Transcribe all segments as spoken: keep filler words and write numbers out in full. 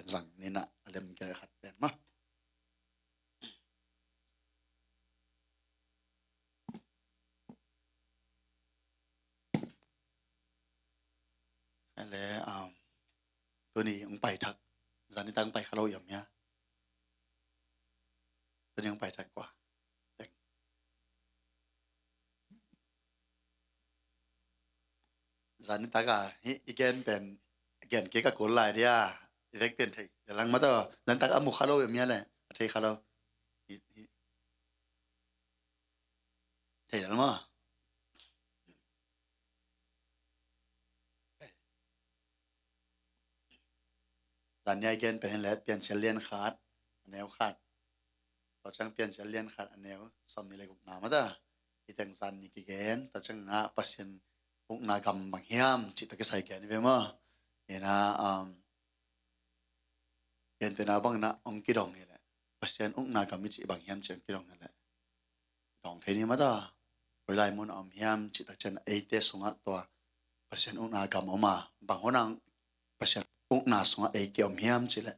Zang ni na a lem kei khat pen mah. Ele, um, tuni ung pai thak. Zan ni tang pai kha lo iam ya. Tuni ung pai thak kua. Teng. Zan ni taka hi i gen pen, gen kei ka kul lai dia. I vek pen thei. Dia lang mah tawh. Zan taka a mu kha lo iam ya le. A thei kha lo. Hi, hi. Thei lel maw. Zan ni a i gen pen hi leh Piancil lian khat, a neu khat. Tua ciang Piancil lian khat, a neu sawm nih le gukna mah ta. I teng zan ni kigen, tua ciang a Pasian ukna gam bang hiam cih tawh kisai gen hi ve maw. Ina, um, gentehna bangin a ong kidong hi leh Pasian ukna gam i cih bang hiam cih ong kidong hi leh dong thei ni mah ta. Koi lai mun a om hiam cih tak ciang eite sungah tua Pasian ukna gam om a, bang hun a Pasian ukna sungah ei ki om hiam cih leh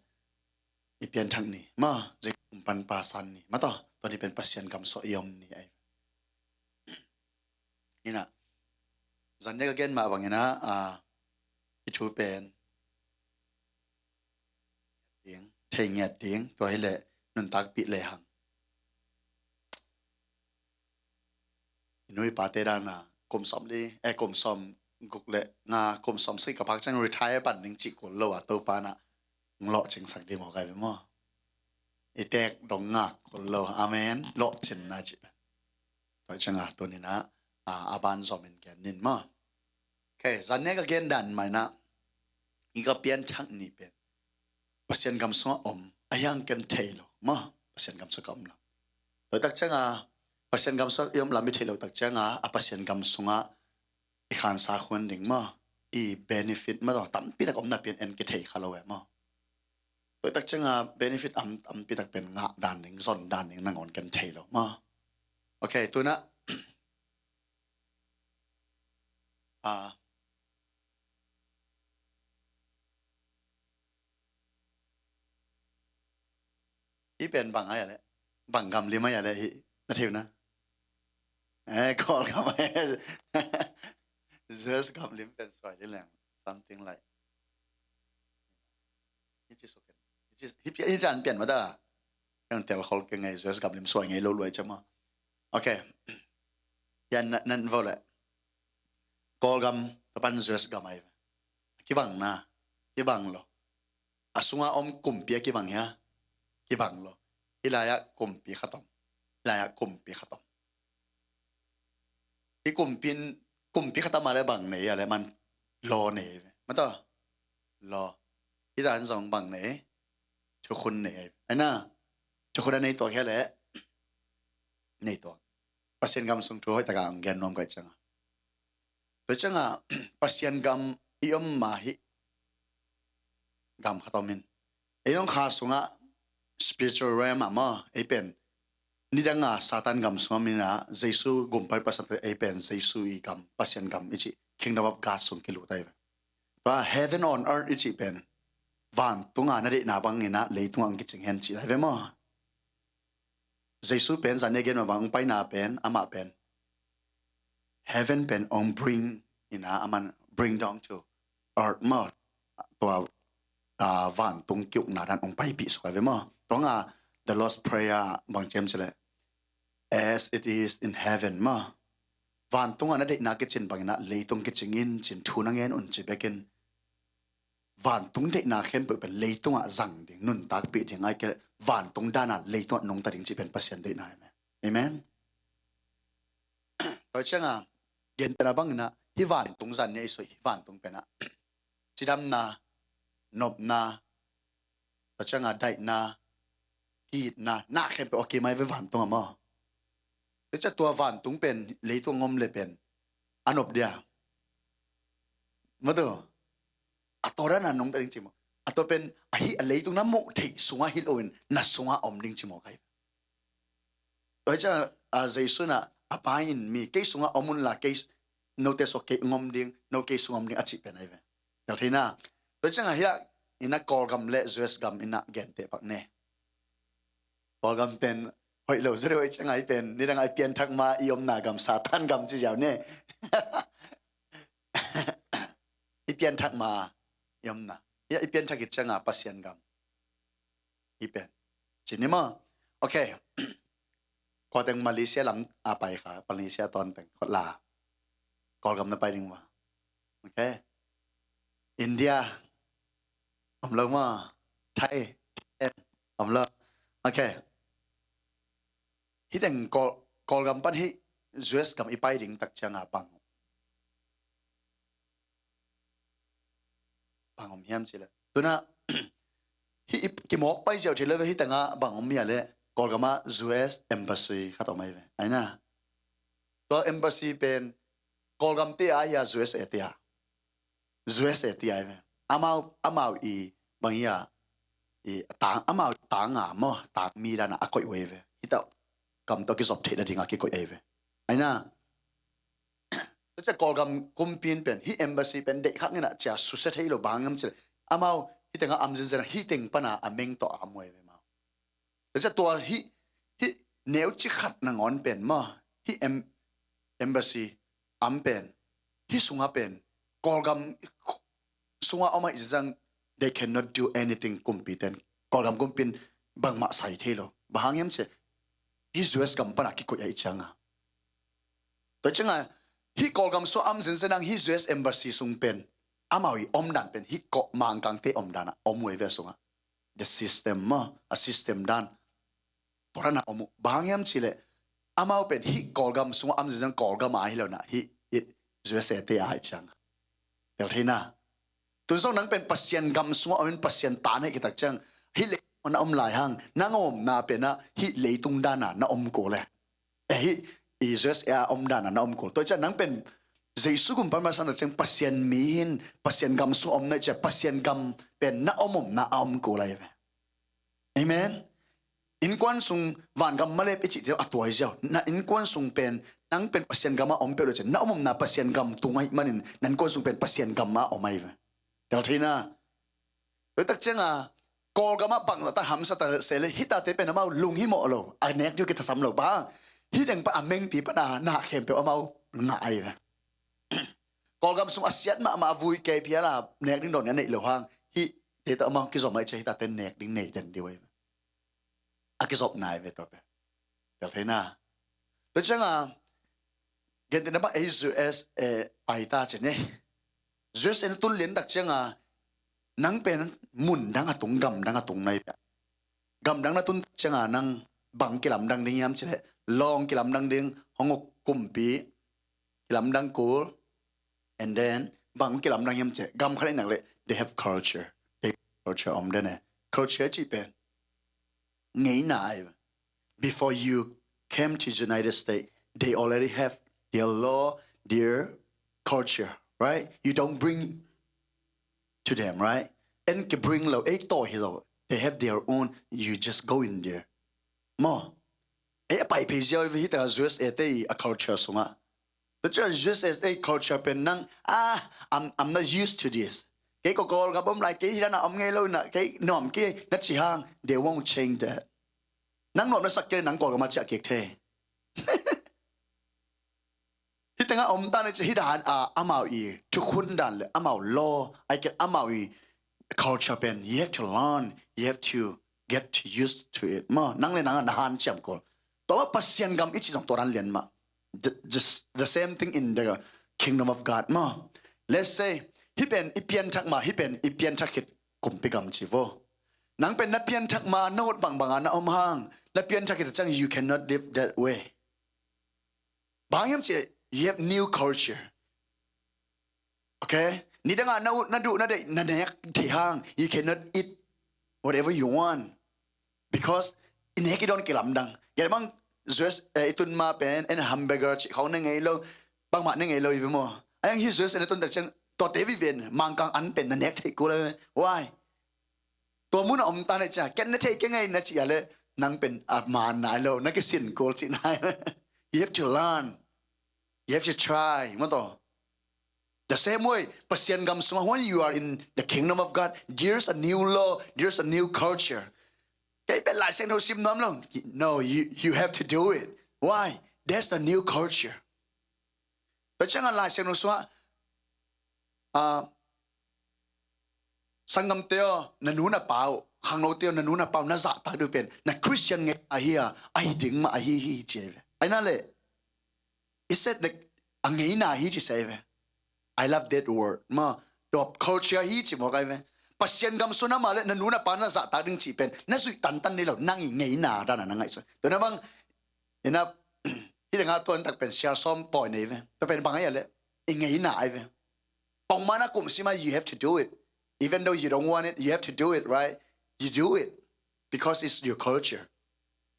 i pianthak ni mah, zei kum pan pasan ni mah ta. Tua ni pen Pasian gam sungah i om ni ai. Ina, zan ni ka gen mah bangin a, a, i thu pen ding, thei ngiat ding, tua hi leh nuntakpih lehang. I nu i pate dan a kum sawm li, eh, kum sawm guk le nga, kum sawm sagih ka phak ciang retire pan ding cih kul lo a, Topa na ong lawhcingsak ding maw kai ve maw. I tek dong ngak kul lo. Amen. Lawhcinna cih pen. Tua ciang a tuni na, a, a ban zom in gen ning maw. Okay, zan ni ka gen dan mah ina, i ka pianthak ni pen Pasian gam sungah om a hiang ken thei lo maw. Pasian gam sungah om lam. Tua tak ciang a Pasian gam sungah i om lam i thei lo tak ciang a, a Pasian gam sungah i khansa khun ding maw, i benefit maw, tua tampi tak om napi in en kithei kha lo e maw. Tua tak ciang a benefit am, tampi tak pen ngah dan ding, zon dan ding nangawn ken thei lo maw. Okay, tuna, ah, i pen bang ai a le, bang gam lim ai a le hi, na thei uh na. Eh, Kawlgam ai. U S gam lim pen suai li leng, something like. Hi ci suk ken. Hi ci, hi pi-, hi ci an pian mah ta. Ken tel khol kei ngei, U S gam lim suai ngei lo luai ci maw. Okay. Yan nan, nan vo le. Kawlgam, tua pan U S gam ai. Kibang na, kibang lo. A sunga om kumpi a kibang hia? Kibang lo. Hih lai-ah kumpi khat om. Hih lai-ah kumpi khat om. Hih kumpi in, kumpi khat om a le bang nei a le man law nei ve. Mataw? Law. Hih dan zong bang nei? Thukhun nei. Ai na? Thukhun a nei tuak hia le? Nei tuak. Pasian gam sung thu hoih taka ang gen nuam kai cianga. Tua cianga Pasian gam i om ma hi gam khat om in. Ei nong kha sunga spiritual realm a maw, ei pen nidanga Satan gam sunga mina Jesu gumpai pasal ei pen Jesu i gam, Pasian gam i ci Kingdom of God sung kilutai ve. Tua heaven on earth i ci pen vantunga na deihna bangina leitunga ang kicing hen ci lai ve maw. Jesu pen zan i gen mah bang ong paina pen amah pen heaven pen ong bring ina, aman bring down to earth maw. Tua, ah, vantung kiukna dan ong paipih suk ai ve maw. Tuanga the Lord's Prayer bang ciam cileh, as it is in heaven maw. Vantunga na deihna kicin bangina leitung kicing in cin thu na ngen un ci bekin vantung deihna khempeuh pen leitungah zang ding, nuntakpih ding, ai kei vantung dana leitungah nungta ding cih pen Pasian deihna hi. Amen. Tua cianga gentehna bangina hih vantung zan ni a i soi hih vantung pena cidamna, nopna, tua cianga daihna, kiitna, na khempeuh a kimai ve vantung a maw. Tua cia tua vantung pen leitung ngom le pen a nop dia. Matu. A to dana nungta ding ci maw. A to pen ahi a leitung na muh theih sunga hi loin na sunga om ding ci maw kai. Tua cia a Jesu na a Pa in mi kei sunga om unla kei note so kei ngom ding, no kei sunga om ding a cih pen ai ve. Tel theina. Tua cianga hia ina Kawlgam le U S gam ina gente pak ne. Kawlgam pen hoih lo zet hoih cianga i pen nidanga i pianthak ma i omna gam Satan gam ci ziau ne. I pianthak ma i omna, ia i pianthak i cianga Pasian gam i pen cini maw? Okay. Kuateng Malaysia lam a pai kha, Malaysia tawnteng khotla Kawlgam na pai ding maw? Okay. India om lo maw? Thai om lo. Okay. Hiteng Kawl, Kawlgam pan hi U S gam i pai ding tak cianga bang bang om hiam cileh tuna hi i kimawk pai ziau thei lo ve. Hitanga bang om hia le Kawlgama U S embassy khat om ai ve aina. Tua embassy pen Kawlgam te a hia U S a te a? U S a te a ai ve. Amau amau i bang hia i tang amau tanga maw tang mi dana a koih uh ai ve. Hitau kam tawh kizop theihna dinga kikoih ai ve aina. Tua ciah Kawlgam kumpin pen hi embassy pen deih khak ngena cia susia thei lo bang ngam cil amau hiteng a am zenzen hiteng pana a meng tawh a am uh ai ve mau. Tua ciah tua hi hi neu ci khat nangawn pen maw hi em embassy am pen hi sunga pen Kawlgam sunga om ahi zang they cannot do anything kumpi ten. Kawlgam kumpin bangmah sai thei lo. Bang hang hiam cia hi U S gam pana kikoih ahi cianga. Tua cianga hi Kawlgam sua am zenzen ang hi U S embassy sung pen amau i omdan pen hi kawh Mangkangte omdan a om uh ai ve sunga. The system maw a system dan porana om uh bang hiam cileh amau pen hi Kawlgam sungah am zizang Kawlgam a hi lo na hi U S a te a hi ciang tel theina. Tun zong nang pen Pasian gam sungah omin Pasian ta na hi kitak ciang hi leitung na om lai hang nang omna pena hi leitung dana na om ko le eh hi U S a omdana na om ko. Tua ciang nang pen Jesu gum pan masa na ciang Pasian mi hin Pasian gam sung om na ciang Pasian gam pen na om omna a om ko lai ve. Amen. Innkuan sung vangam malep i cih teu a tuai ziau na innkuan sung pen nang pen Pasian gam a om peuh lo cian na om omna Pasian gam tung ahi manin na innkuan sung pen Pasian gam a om ahi ve. Tel theina. Tua tak cianga Kawlgam a bang zata hamsa ta sele hitate pen amau lung hi mawh lo a nek diu kitasam lo ba. Hi teng pa a mengpi pana na khempeuh amau ngah ahi ve. Kawlgam sung a siat mahmah a vui kei phiala nek ding dawn a neih lo hang hi teta amau kizom ahi cia hitate nek ding nei den diu ahi ve. A kizop nai ve tua pen. Tel theina. Tua cianga gentina bang ei U S a paita cine. U S a na tun lian tak cianga nang pen mun dang a tung gam dang a tung nai pia. Gam dang na tun tak cianga nang bang kilamdang ding hiam cile lawng kilamdang ding hong uk kumpi kilamdang kul. And then bang kilamdang hiam cia gam khat in nak le they have culture. They culture om dene culture ci pen ngeina ai. Before you came to United States, they already have their law, their culture, right? You don't bring to them, right? En ke bring lo, ei to hi lo. They have their own. You just go in there. Mo. Ei a pai pei ziau hi ta U S a te a culture sunga. The church U S A culture pen nang ah I'm I'm not used to this. Kei ko Kawlgam lai kei hi na om ngei lo na kei nom kei na ci hang they won't change that. Nang nom na sak kei nang Kawlgam a ciah kek the. Hi tengah om ta na ci hi dan a amau i thukhun dan le amau law ai ke amau i culture pen you have to learn, you have to get used to it. Ma nang le nang na han ciam kol. Tua Pasian gam i ci zong tua dan lian ma. The, the, the same thing in the kingdom of God ma. Let's say hi pen i pianthak ma hi pen i pianthak khit kumpi gam ci vo. Nang pen na pianthak ma na ut bangbanga na om hang na pianthak khit ciang you cannot live that way. Bang hiam ci you have new culture. Okay? Nidanga na ut na duh na deih na nek thei hang you cannot eat whatever you want. Because i nek i don kilamdang. Gel bang U S a i tun ma pen en hamburger ci khau ne ngei lo. Bangmah ne ngei lo i ve maw. Ayang hi U S a na tun tak ciang tua te vi ven Mangkang an pen na nek thei kul a ve. Why? Tua mun a om ta na cia ken na thei ke ngei na ci a le nang pen a man nai lo na kisin kul ci nai. You have to learn. You have to try. Maw taw. The same way, Pasian gam sungah, when you are in the kingdom of God, there's a new law, there's a new culture. Kei pen Lai Siangtho sim nuam lo. No, you, you have to do it. Why? That's the new culture. Tua ciangah Lai Siangtho sungah, ah, sanggamte aw, na nu na pa uh, khangnote aw, na nu na pa uh na zahtak ding pen na Christian ngeina ahi a, ahi ding mah ahi hi, ci ahi ve. Ahi na leh, i set dek a ngeina hi ci sa ahi ve. I love that word. Ma, tua culture hi ci mawk ahi ve. Pasian gam sungah mah leh na nu na pa na zahtak ding cih pen na zuih tantan ni lo, nang i ngeina dan a na ngaihsun. Tua na bang, ina, hih tengah tuan tak pen sial sawm pawi nei ve. Tua pen bang ahi a leh, i ngeina ahi ve. Pongmana kum sima, you have to do it. Even though you don't want it, you have to do it, right? You do it because it's your culture.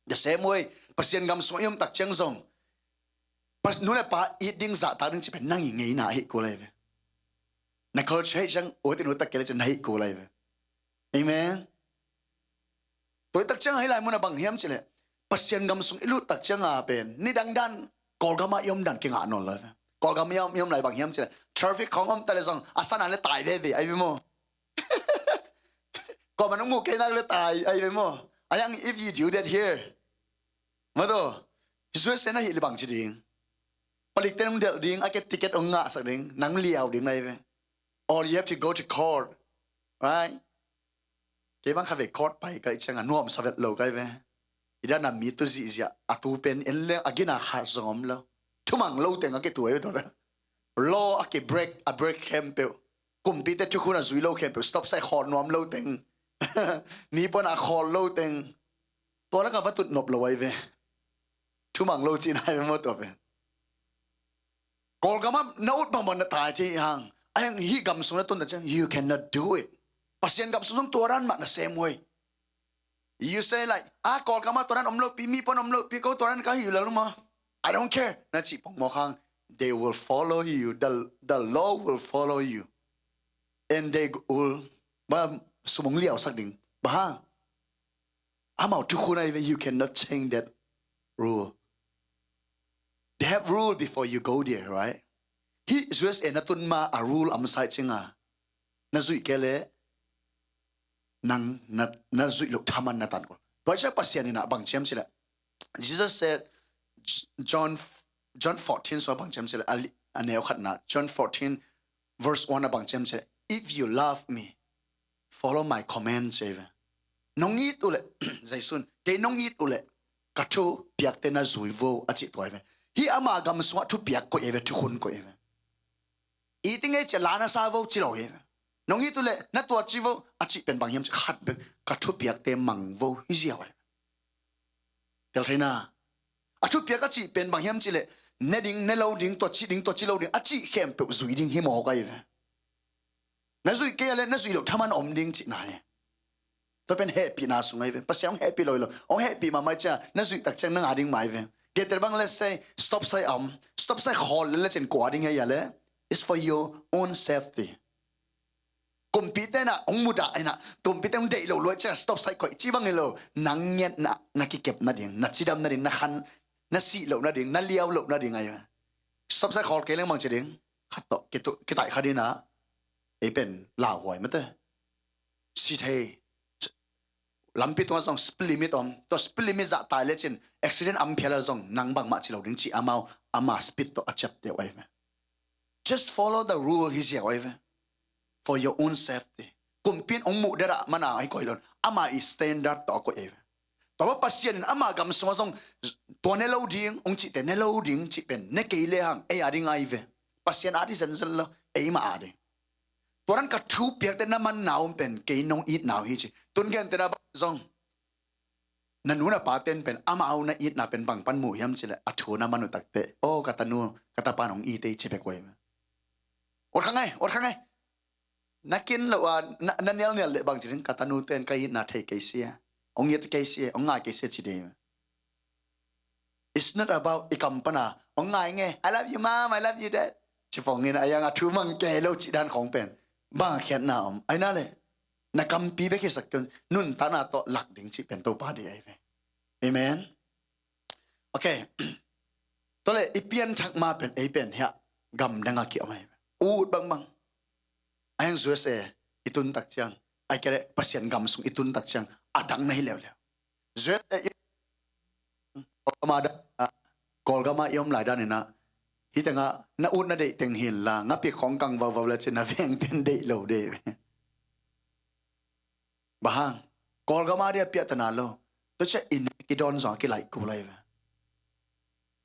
The same way, Pasian gam sungah i om tak ciang zong, pas, nu le pa it ding zahtak ding cih pen nang i ngeina ahi kul ahi ve. Na culture ahi ciang, ut in ut tak kei le cin na ahi kul ahi ve. Amen. Tua i tak ciang ahi lai mun a bang hiam cih leh, Pasian gam sung i lut tak ciang a pen, nidang dan, Kawlgam ah i om dan kingah nawn lo ve. Kawlgam i om, i om lai bang hiam cih leh, traffic khawng om ta le zong, a san a le tai veve, ahi ve maw. Kawlman hong mu kei nak le tai, ahi ve maw. A yang, if you do that here, maw tua, U S A na hih le bang ci ding. Palik ten hong delh ding, a ke ticket hong ngahsak ding, nang liau ding na ahi ve. Or you have to go to court, right? Kei bang kha ve court pai ka i ciang a nuam sa vet lo ka ahi ve. I dan a mi tu zihziah a tu pen en le a gina khat zong om lo. Thumang lo teng a ke tu ahi ve tua. Law a ke break, a break khempeuh. Kumpite thukhun a zui lo khempeuh. Stop sign khawl nuam lo teng. Mi pon a khawl lo teng. Tua lak a va tut nop lo ahi ve. Thumang lo cihna ahi ve maw tua pen. Kawlgam ah na ut bangbang na tai thei hang. A hang hih gam sung na tun ta ciang, you cannot do it. Pasian gam sung zong tua dan mah na sem huai. You say like, ah, Kawlgam ah tua dan om lo pi, mi pon om lo pi, ko tua dan ka hi lo maw. I don't care. Na cih pong mawk hang, they will follow you. The, the law will follow you. And they will, ba, sumong liau sak ding. Ba hang. Amau thukhun ahi ve, you cannot change that rule. They have rule before you go there, right? Hih U S A na tun ma a rule a masa i cing a, na zuih kei leh nang na, na zuih loh thaman na tan kul. Tua ciang Pasian in a bang ci hiam cih leh, Jesus said, J-, John, John fourteen sung a bang ci hiam cih leh, a li-, a neu khatna, John fourteen verse one a bang ci hiam cih leh, if you love me, follow my command, ci ahi ve. Nong it uh leh, Jesuh in, kei nong it uh leh, ka thupiakte na zui vo, a cih tua ahi ve. Hih ama gam sungah thupiak koih ahi ve, thukhun koih ahi ve. It ing ei ci a la na sa vo, ci lo ahi ve. Nong it uh leh, na tua ci vo, a cih pen bang hiam cih khat bek, ka thupiakte mang vo, hi ziau ahi ve. Tel thei na. A thupiak a cih pen bang hiam cih leh, ne ding, ne lo ding, tua ci ding, tua ci lo ding, a cih khempeuh zui ding hi mawk ahi ve. Na zuih kei a leh, na zuih loh thaman om ding cihna hi. Tua pen hehpihna sung ahi ve. Pasian hong hehpih lo hi lo. Hong hehpih mahmah ciang, na zuih tak ciang na ngah ding mah ahi ve. Gentehna bang, let's say, stop sign om. Stop sign khawl lel le cin kua ding hi a leh. It's for your own safety. Kumpite na hong mudah in a, kumpite hong deih lo lua ciang stop sign koih ci bang hi lo. Nang ngiatna, na kikep nading, na cidam nading, na khan, na sih loh nading, na liau loh nading ahi ve. Stop sign khawl kei leng bang ci ding. Khat tawh, kitu-, kitaih kha ding a, ei pen lauhuai mate. Si thei. Lampi tungah zong speed limit om. Tua speed limit zahtak le cin accident om phial a zong nang bangmah ci lo ding ci amau, ama speed tawh a ciapteh uh ahi ve. Just follow the rule hi ziau ahi ve. For your own safety. Kumpi in hong muh dera mana ahi koih lo. Ama i standard tawh a koih ahi ve. Tua Pasian in ama gam sungah zong tua ne lo ding, hong cihte ne lo ding, cih pen ne kei le hang, ei a ding ahi ve. Pasian a ding zenzen lo, ei mah a ding. Tua dan ka thupiakte na manna uh pen kei nong itna uh hi ci. Tun gentehna bang zong, na nu na pa ten pen amau na itna pen bang pan muh hiam cih leh a thu na man uh takteh, aw ka tanu, ka tapa nong it ei ci bek uh ahi ve. Ot kha ngai, ot kha ngai. Na kin lo a, na, na nialnial leh bang ci ding, ka tanu ten ka itna thei kei sia, hong it kei sia, hong ngai kei sia ci ding. It's not about i kam pana hong ngai nge, I love you mom, I love you dad, ci pong in a yang a thu mang kei lo cih dan khong pen bang a khiatna om? Ahi na leh na kampi bek hisak tun nuntakna tawh lak ding cih pen Topa deih ahi ve. Amen. Okay. Tua leh i pianthak ma pen ei pen hiah gamdang a kiom ahi ve. ut bangbang. A heng U S A i tun tak ciang, ai kele Pasian gam sung i tun tak ciang, a dang na hi leuleu. U S A i Kawlgama dan, ah, Kawlgama i om lai dan inah, hi tengah na ut na deih teng hi inla, ngapi khawng kang vauvau le cin na veng ten deih lo dei. Bang hang, Kawlgama dia piahtana lo. Tua ciah in kidawn zong a kilaih kul ahi ve.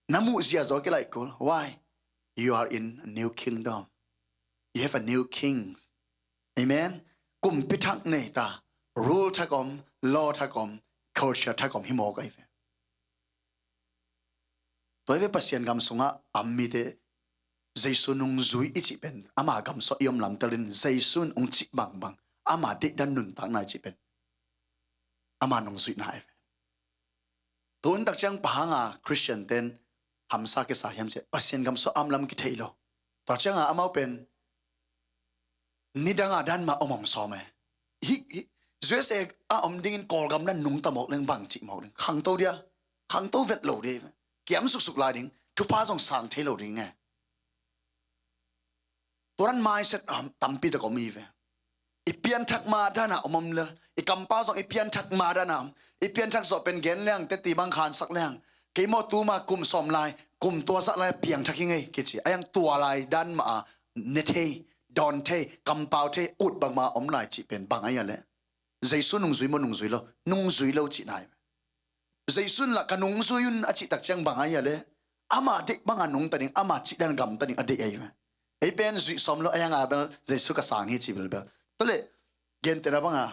Na muhzia zong a kilaih kul. Why? You are in a new kingdom. You have a new king. Amen. Kumpi thak nei ta. Rule thak om, law thak om, culture thak om hi mawk ahi ve. Tua hi ve Pasian gam sungah a om mite Jesu nungzui i cih pen ama gam sungah i om lamtel in Jesu in hong cih bangbang ama deihdan nuntakna i cih pen ama nungzuihna ahi ve. Tun tak ciang bang hanga Christian ten hamsa kisa hiam ciah Pasian gam sungah a om lam kithei lo. Tua cianga amau pen nidanga dan mah om om sawm e. Hi, hi, U S A a om dingin Kawlgam dan nungta mawk leng bang cih mawk leng. Khangto dia, khangto vet lo ding. Kiam suksuk lai ding, thupha zong sang thei lo ding e. Tua dan mindset a tampi tak om hi ve. I pianthak ma dana om om le, i kampau zong i pianthak ma dana om. I pianthak zawh pen gen leng, teti bang khansak leng. Kei maw tuma kum sawm lai, kum tua zah lai piangthak hi ngei kici. A yang tua lai dan mah a ne thei, dawn thei, kampau thei, ut bangma om lai cih pen bang ahi a le. Jesu nungzui maw nungzui lo, nungzui lo cih nai. Jesu in lah ka nungzui un a cih tak ciang bang ahi a le. Ama deih banga nungta ding, ama cih dan gamta ding a deih ahi ve. Ei pen zuih sawm lo, a yang a bel Jesu ka sang hi ci bilbel. Tua le, gentena banga.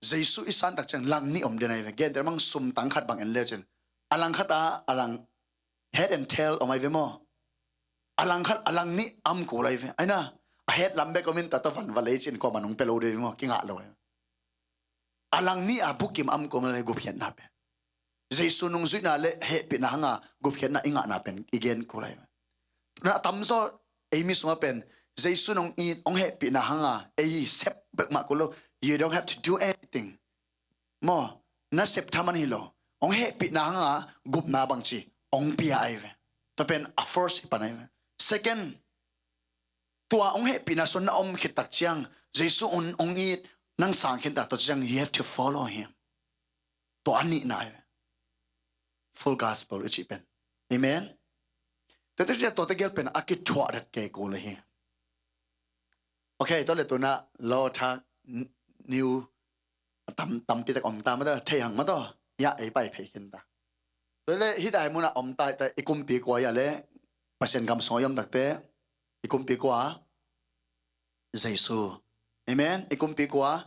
Jesu i san tak ciang lang nih om den ahi ve. Gentena bang sum tang khat bang en leu cin. A lang khat a, a lang head and tail om ahi ve maw. A lang khat, a lang nih a om kul ahi ve. Aina, a head lam bek om in ta tua van va lei cin kua man hong pia lo dei ve maw. Kingah lo ahi ve. A lang nih a bukim a om kul ahi ve gupkhiatna pen. Jesu nungzuihna le hehpihna hanga gupkhiatna i ngahna pen i gen kul ahi ve. Na a tamzaw ei mi sungah pen Jesu nong it, hong hehpihna hanga ei sep bek mah kul lo. You don't have to do anything. Maw, na sep thaman hi lo. Hong hehpihna hanga gupna bangci hong pia ahi ve. Tua pen a first hi pan ahi ve. Second, tua hong hehpihna sung na om khit tak ciang Jesu hong, hong it, nang sang khin ta tua ciang you have to follow him. Tua a nihna ahi ve. Full gospel i cih pen. Amen. Tua tua ciang tua tegel pen a kithuah dat kei kul ahi. Okay, tua le tuna law thak, n-, new tam, tampi tak om ta mah ta, thei hang mah ta. Ya, ei pai phei khin ta. Tua le hih tai munah om tai ta i kumpi kua ya le, Pasian gam sungah i om takte, i kumpi kua, Jesu. Amen. I kumpi kua,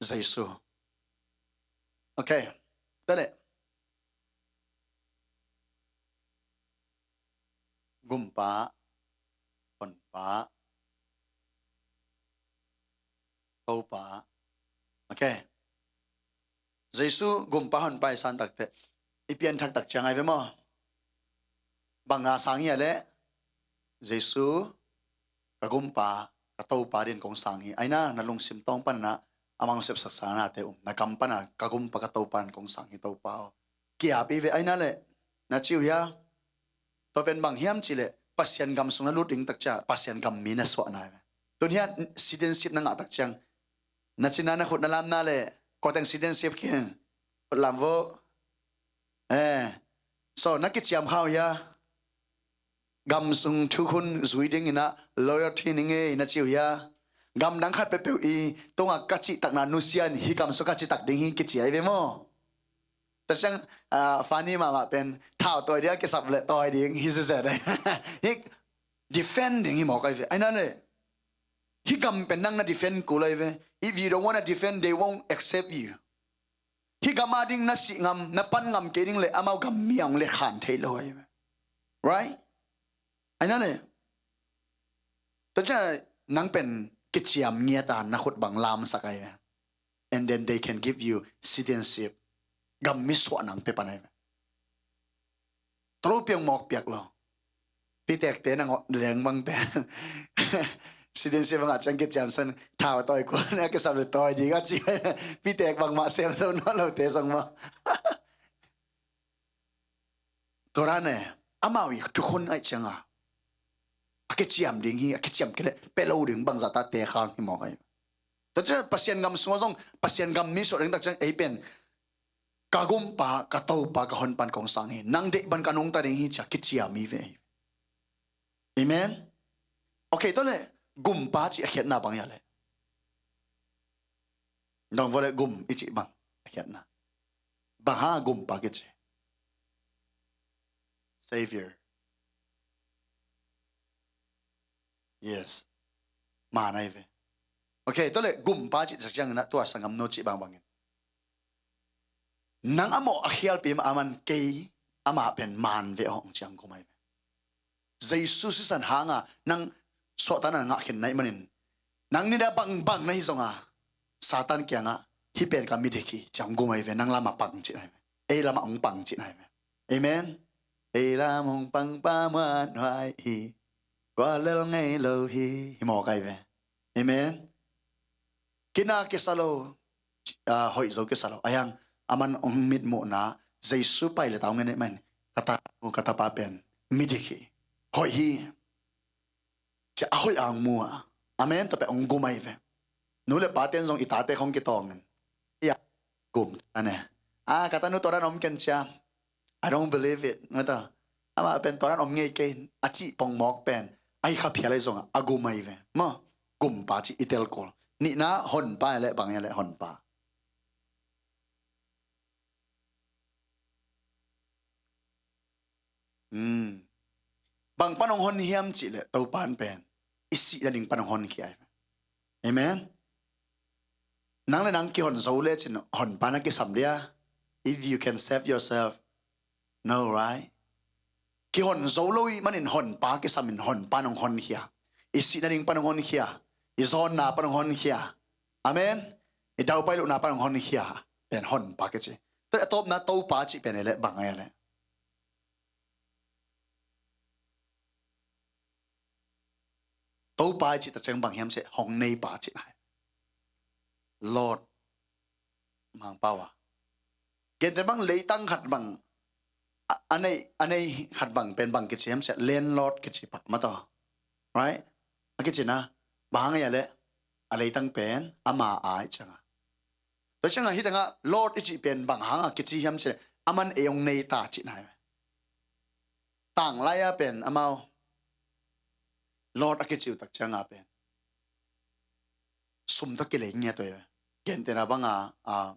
Jesu. Okay. Tua le. Gumpa, Honpa, Topa. Okay. Jesu Gumpa Honpa i san takte i pianthak tak ciang ahi ve maw? Bang a sang hi a le? Jesu ka Gumpa, ka Topa din kong sang hi. Aina na lungsim tawng panna amang sepsak sanate um. Na kam pana ka Gumpa ka Topa din kong sang hi Topa aw. Kiap i ve aina le. Na ci uh hia? Tua pen bang hiam cih leh Pasian gam sung na lut ding tak ciang Pasian gam mi na suahna hi ve. Tun hiah citizenship na ngah tak ciang na cina na khut na lamna le kua teng citizenship khin khut lam vo. Eh, so na kiciam kha uh hia? Gam sung thukhun zui ding inah loyalty ni ngei na ci uh hia? Gam dang khat peuhpeuh i tungah ka cihtakna nusia in hih gam sung ka cihtak ding hi kici ahi ve maw? Tua ciang, ah, funny mahmah pen thau tawi ding a kisap le tawi ding hi zezet. Hih defend ding hi mawk ahi ve. Aina le hih gam pen nang na defend kul ahi ve. If you don't wanna defend, they won't accept you. Hih gam a ding na sih ngam, na pan ngam kei ding le amau gam mi a hong let khan thei lo ahi ve. Right? Aina le tua ciang nang pen kiciam ngiat a na khut bang lamsak ahi ve. And then they can give you citizenship. Gam mi suah nang pe pan ahi ve. Tolo piang mawk piak lo. Pitekte na ngawh leng bang pen citizenship bang a ciang kiciam san thau tawi kul na kisap le tawi ding a ci. Pitek bangmah sem lo nawn lote zong maw? Tua dan e, amau i thukhun aih cianga A kiciam ding hi, a kiciam kei leh pia lo ding, bangzah ta te khang hi mawk ahi. Tua ciang Pasian gam sungah zong, Pasian gam mi suah ding tak ciang ei pen ka gumpa, ka topa, ka honpa in kong sang hi, nang deih bang ka nungta ding hi ci-a kiciam hi ve. Amen. Okay, tua leh gumpa cih a khiatna bang hia leh? Dong vua leh gum i cih bang a khiatna? Bang hang gumpa kici? Savior. Yes. Maan ahi ve. Okay, tua leh gumpa cih tak ciangin ah tua sanggamnu cih bangbangin nang a mawh a khialpi mah a man kei, amah pen maan ve aw hong ci-a gum ahi ve. Jesu sisan hanga nang suahtakna ngah khin na hih manin, nang nidang bangbang na hi zonga Satan kiangah hih pen ka midik hi ci-a gum ahi ve, nang lamah pang cihna ahi ve. Ei lamah hong pang cihna ahi ve. Amen. Ei lam hong pangpa muanhuai hi, guallel ngei lo hi, hi mawk ahi ve. Amen. Kina kisa lo, ah, hoih zo kisa lo. Ahi hang a man hong mitmuhna, Jesu pai leh tau ngen eh man, ka ta, ka tapa pen midik hi, hoih hi, ci-a a hoih a hong mu a. Amen. Tua pen hong gum ahi ve. Nu leh pate'n zong i tate khong kitawngin, ia, gum a ne. Ah, ka tanu tua dan om ken cia. I don't believe it. Mata, amah pen tua dan om ngei kei a cih pongmawk pen ahi kha phial ahi zongah a gum ahi ve. Maw, gumpa cih i tel kul. Nihna honpa leh bang hia leh honpa? Hmm. Bang pan hong hon hiam cih leh Topa in pen i sih nading pan hong honkhia ahi ve. Amen. Nang leh nang kihon zo lecin honpa na kisam dia? If you can save yourself, no, right? Kihon zo lo ahih manin honpa kisam in honpa in hong honkhia. I sih nading pan hong honkhia. I zawnna pan hong honkhia. Amen. I daupai lohna pan hong honkhia pen honpa kici. Tua a tawpna Topa cih pen ei leh bang ei leh? Topa i cih tak ciang bang hiam cih leh hong neipa cihna hi. Lord, Mangpau a, gentehna bang leitang khat bang a, a nei, a nei khat bang pen bang kici hiam cih leh landlord kici pah mah tawh. Right? A kicina bang hang hia leh a leitang pen ama a ahih cianga. Tua cianga hih tengah Lord i cih pen bang hanga kici hiam cih leh a man ei hong nei ta cihna hi. Tanglai-a pen amau Lord a kici uh tak cianga pen sum tawh kilei ngiat uh hi. Gentehna banga, a,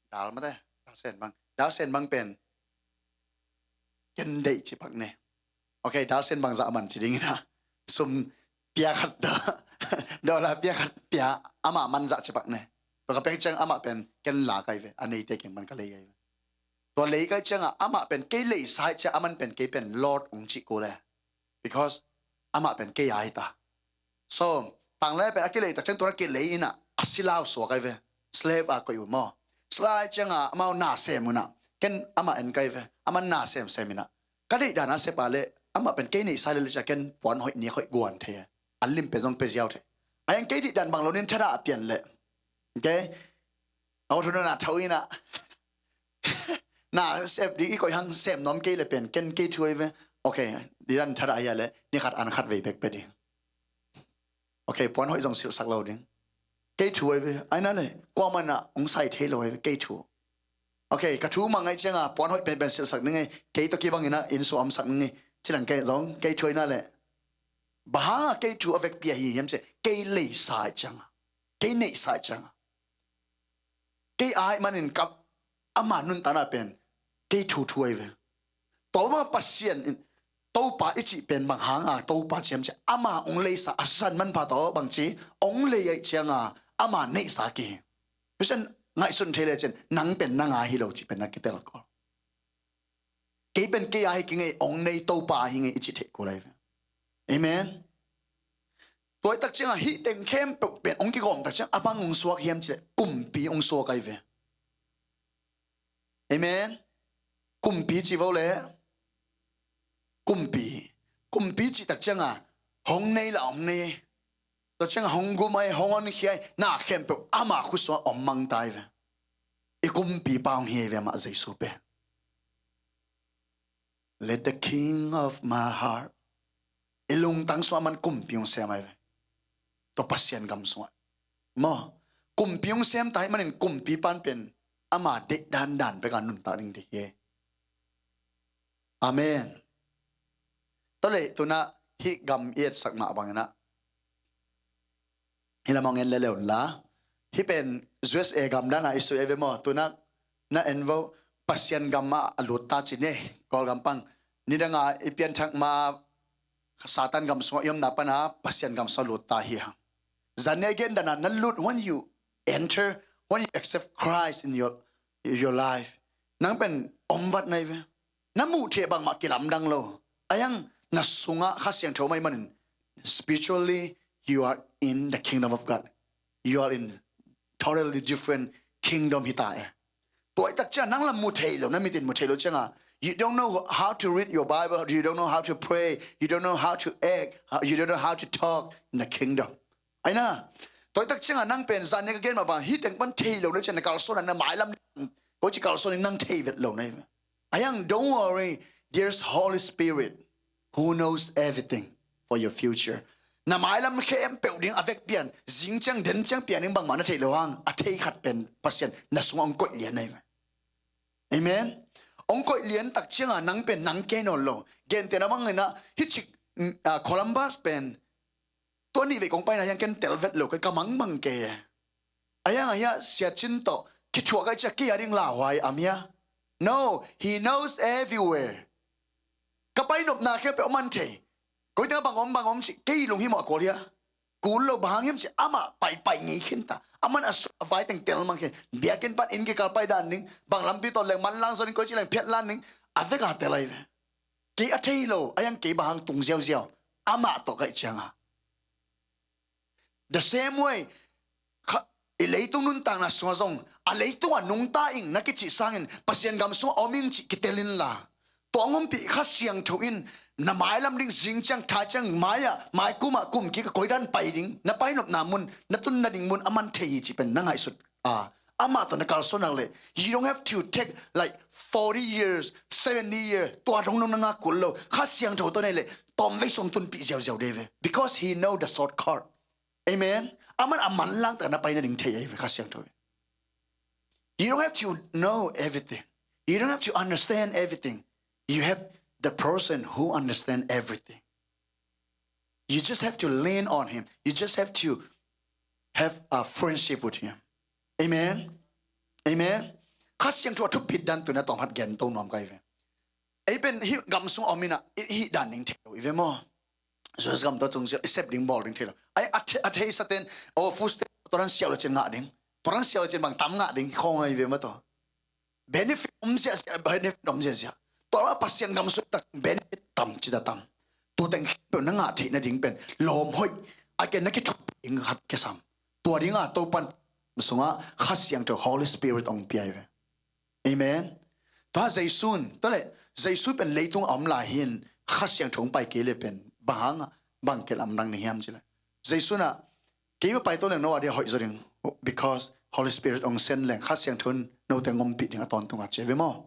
dal mate, dal sen bang, dal sen bang pen ken deih ci pak ne. Okay, dal sen bangzah a man ci dingin a, sum pia khat dah, dollar pia khat pia, amah manzah ci pak ne. Tua ka pek ciang amah pen ken la kai ve, a neite kiang man ka lei kai ve. Tua lei kai cianga amah pen kei leisa ahih ciang a man pen kei pen Lord hong cih kul e. Because amah pen kei a hi ta. So tanglai pen a kilei tak ciang tua a kilei inah a silau suak kai ve. Slave a koih uh maw. Slave cianga amau na sem unah ken amah en kai ve. A man na sem sem inah ka deih dana sep a leh amah pen kei neihsa lel ciah ken puan hoih nik hoih guan thei e. An lim pen zong pia ziau thei. A yang kei deih dan bang lo nin thadah a pian leh, okay, a thunun a tho inah na sep ding i koih hang sem nuam kei leh pen ken kei thu ahi ve. Okay, deih dan thadah hia leh ni khat an khat vei bek pia ding. Okay, puan hoih zong silhsak lo ding. Kei thu ahi ve. Aina leh kuamah inah hong sai thei lo ahi ve, kei thu. Okay, ka thu mang ahih cianga puan hoih penpen silhsak ning ei, kei tawh kibang inah inn sung omsak ning ei, cilang kei zong kei thu aina leh. Bang hanga kei thu a vekpi ahi hiam cih leh kei leisa ahih cianga, kei neihsa ahih cianga. Kei a ahih manin ka ama nuntakna pen kei thu thu ahi ve. Tua banga Pasian in Topa i cih pen bang hanga Topa ci hiam cih leh ama hong leisa a sisan manpha tawh bangci hong lei ahih cianga ama neihsa kihi. Pasian ngaihsun thei lecin nang pen nang a hi lo cih pen na kitel kul. Kei pen kei a hi kei ngei, hong nei Topa a hi ngei i cih theih kul ahi ve. Amen. Tua ahih tak cianga hih teng khempeuh pen hong kigawm tak ciang a bang hong suak hiam cih leh kumpi hong suak ahi ve. Amen. Kumpi ci vo leh. Kumpi. Kumpi cih tak cianga hong nei lah hong nei. Tua cianga hong gum ahi, hong honkhia ahi, na khempeuh ama khut sungah om mang ta ahi ve. I kumpipa hong hi ahi ve amah Jesu pen. Let the King of my heart I lungtang sungah aman kumpi hong sem ahi ve. Tua Pasian gam sungah maw, kumpi hong sem ta ahih manin kumpipa in pen ama deih dandan bek a nuntak ding deih hi. Amen. Tua leh tu-in ah hih gam i etsak mah bangin ah, hih lam hong en lel un la. Hih pen U S A gam dan a i sui ahi ve maw. Tu-in ah na en vo, Pasian gam ah a lut ta ci ni, Kawlgam pan. Nidang a i pianthak ma Satan gam sungah i omna pan a Pasian gam sungah lut ta hi hang. Zan ni a i gen dan a na lut, when you enter, when you accept Christ in your, your life, nang pen omvat na hi ve. Na muh theih bangmah kilamdang lo. Ahi hang na sungah Kha Siangtho om ahih manin, spiritually, you are in the kingdom of God. You are in totally different kingdom hi ta e. Tua ahih tak ciang nang lam mu thei lo, na mit in mu thei lo ciang a, you don't know how to read your Bible, you don't know how to pray, you don't know how to act, you don't know how to talk in the kingdom. Ahi na, tua ahih tak ciang a nang pen zan ni a ka gen mah bang, hih teng pan thei lo na ciang na kalsuan a na mailam, ko ci kalsuan in nang thei vet lo na hi ve. Ahi hang, don't worry, there's Holy Spirit who knows everything for your future. Na mailam khempeuh ding a vek pian, zing ciang den ciang pian ding bangmah na theih lo hang, a thei khat pen Pasian na sungah hong koih lian na hi ve. Amen. Hong koih lian tak ciang a nang pen nang kei nawn lo. Gentehna bangin ah hih cik, mm, ah, Columbus pen tua nih vei kong paina hiang ken tel vet lo, kei ka mangbang kei e. Ahi hang a hiah Sia Cin tawh kithuah ka hih ciang kei a ding lauhuai a mia. No, he knows everywhere. Ka painopna khempeuh aman thei. Koi teng a bang om bang om cih kei lunghimawh a kul hia. Kul lo, bang hang hiam cih amah paipai ngei khin ta. Aman a sung a vai teng tel mang khin. Biakinn pan inn kikal pai dan ding, bang lampi tawh leng manlang zaw ding, koi ci leng phiat lan ding, a vek a tel ahi ve. Kei a thei lo, ahi hang kei bang hang tung ziauziau, amah tawh ka hih ciang a. The same way, kha, i leitung nuntakna sungah zong, a leitung ah nungta ing na kicih sangin Pasian gam sungah om ing cih kitel inla, tua hong ompih Kha Siangtho in na mailam ding, zing ciang, thai ciang, mai-ah, mai kum ah, kum kik ah koi dan pai ding, na painopna mun, na tun nading mun aman thei hi cih pen na ngaihsut a, amah tawh na kalsuan nak leh, you don't have to take like forty years, seventy years, tua dong dong na ngak kul lo. Kha Siangtho tawh na hih leh tawmvei sung tunpih ziauziau ding hi ve. Because he know the shortcut. Amen. Aman a manlang tak na pai nading thei ahi ve, Kha Siangtho in. You don't have to know everything. You don't have to understand everything. You have the person who understand everything. You just have to lean on him. You just have to have a friendship with him. Amen. Amen. Kha Siangtho a thupit dan tu-in ah tawm khat gen to nuam ka hi ve. Ei pen hih gam sung a om in ah, hih dan ding thei lo hi ve maw. Jews gam tawh tung zia i sep ding bawl ding thei lo. Ai, a thei, a theisa ten, o, fus ten, tua dan siau le cin ngah ding. Tua dan siau le cin bang tam ngah ding khawng ahi ve maw tua. Benefit om ziahziah, benefit om ziahziah. Tua mah Pasian gam sung tak benefit tam ci ta tam. Tua teng khempeuh na ngah theih nading pen lawm hoih a, ken na kithuah ding khat kisam. Tua ding a Topa'n sungah Kha Siangtho, Holy Spirit hong pia hi ve. Amen. Tua Jesu in, tua leh Jesu pen leitung a om lai hi-in Kha Siangtho hong pai kei leh pen bang hang a, bang kilamdang na hiam ci leh, Jesu in ah, kei va pai to leng no a dia hoih zaw ding, because Holy Spirit hong send leng Kha Siangtho in note hong ompih ding a tawntung a ci hi ve maw.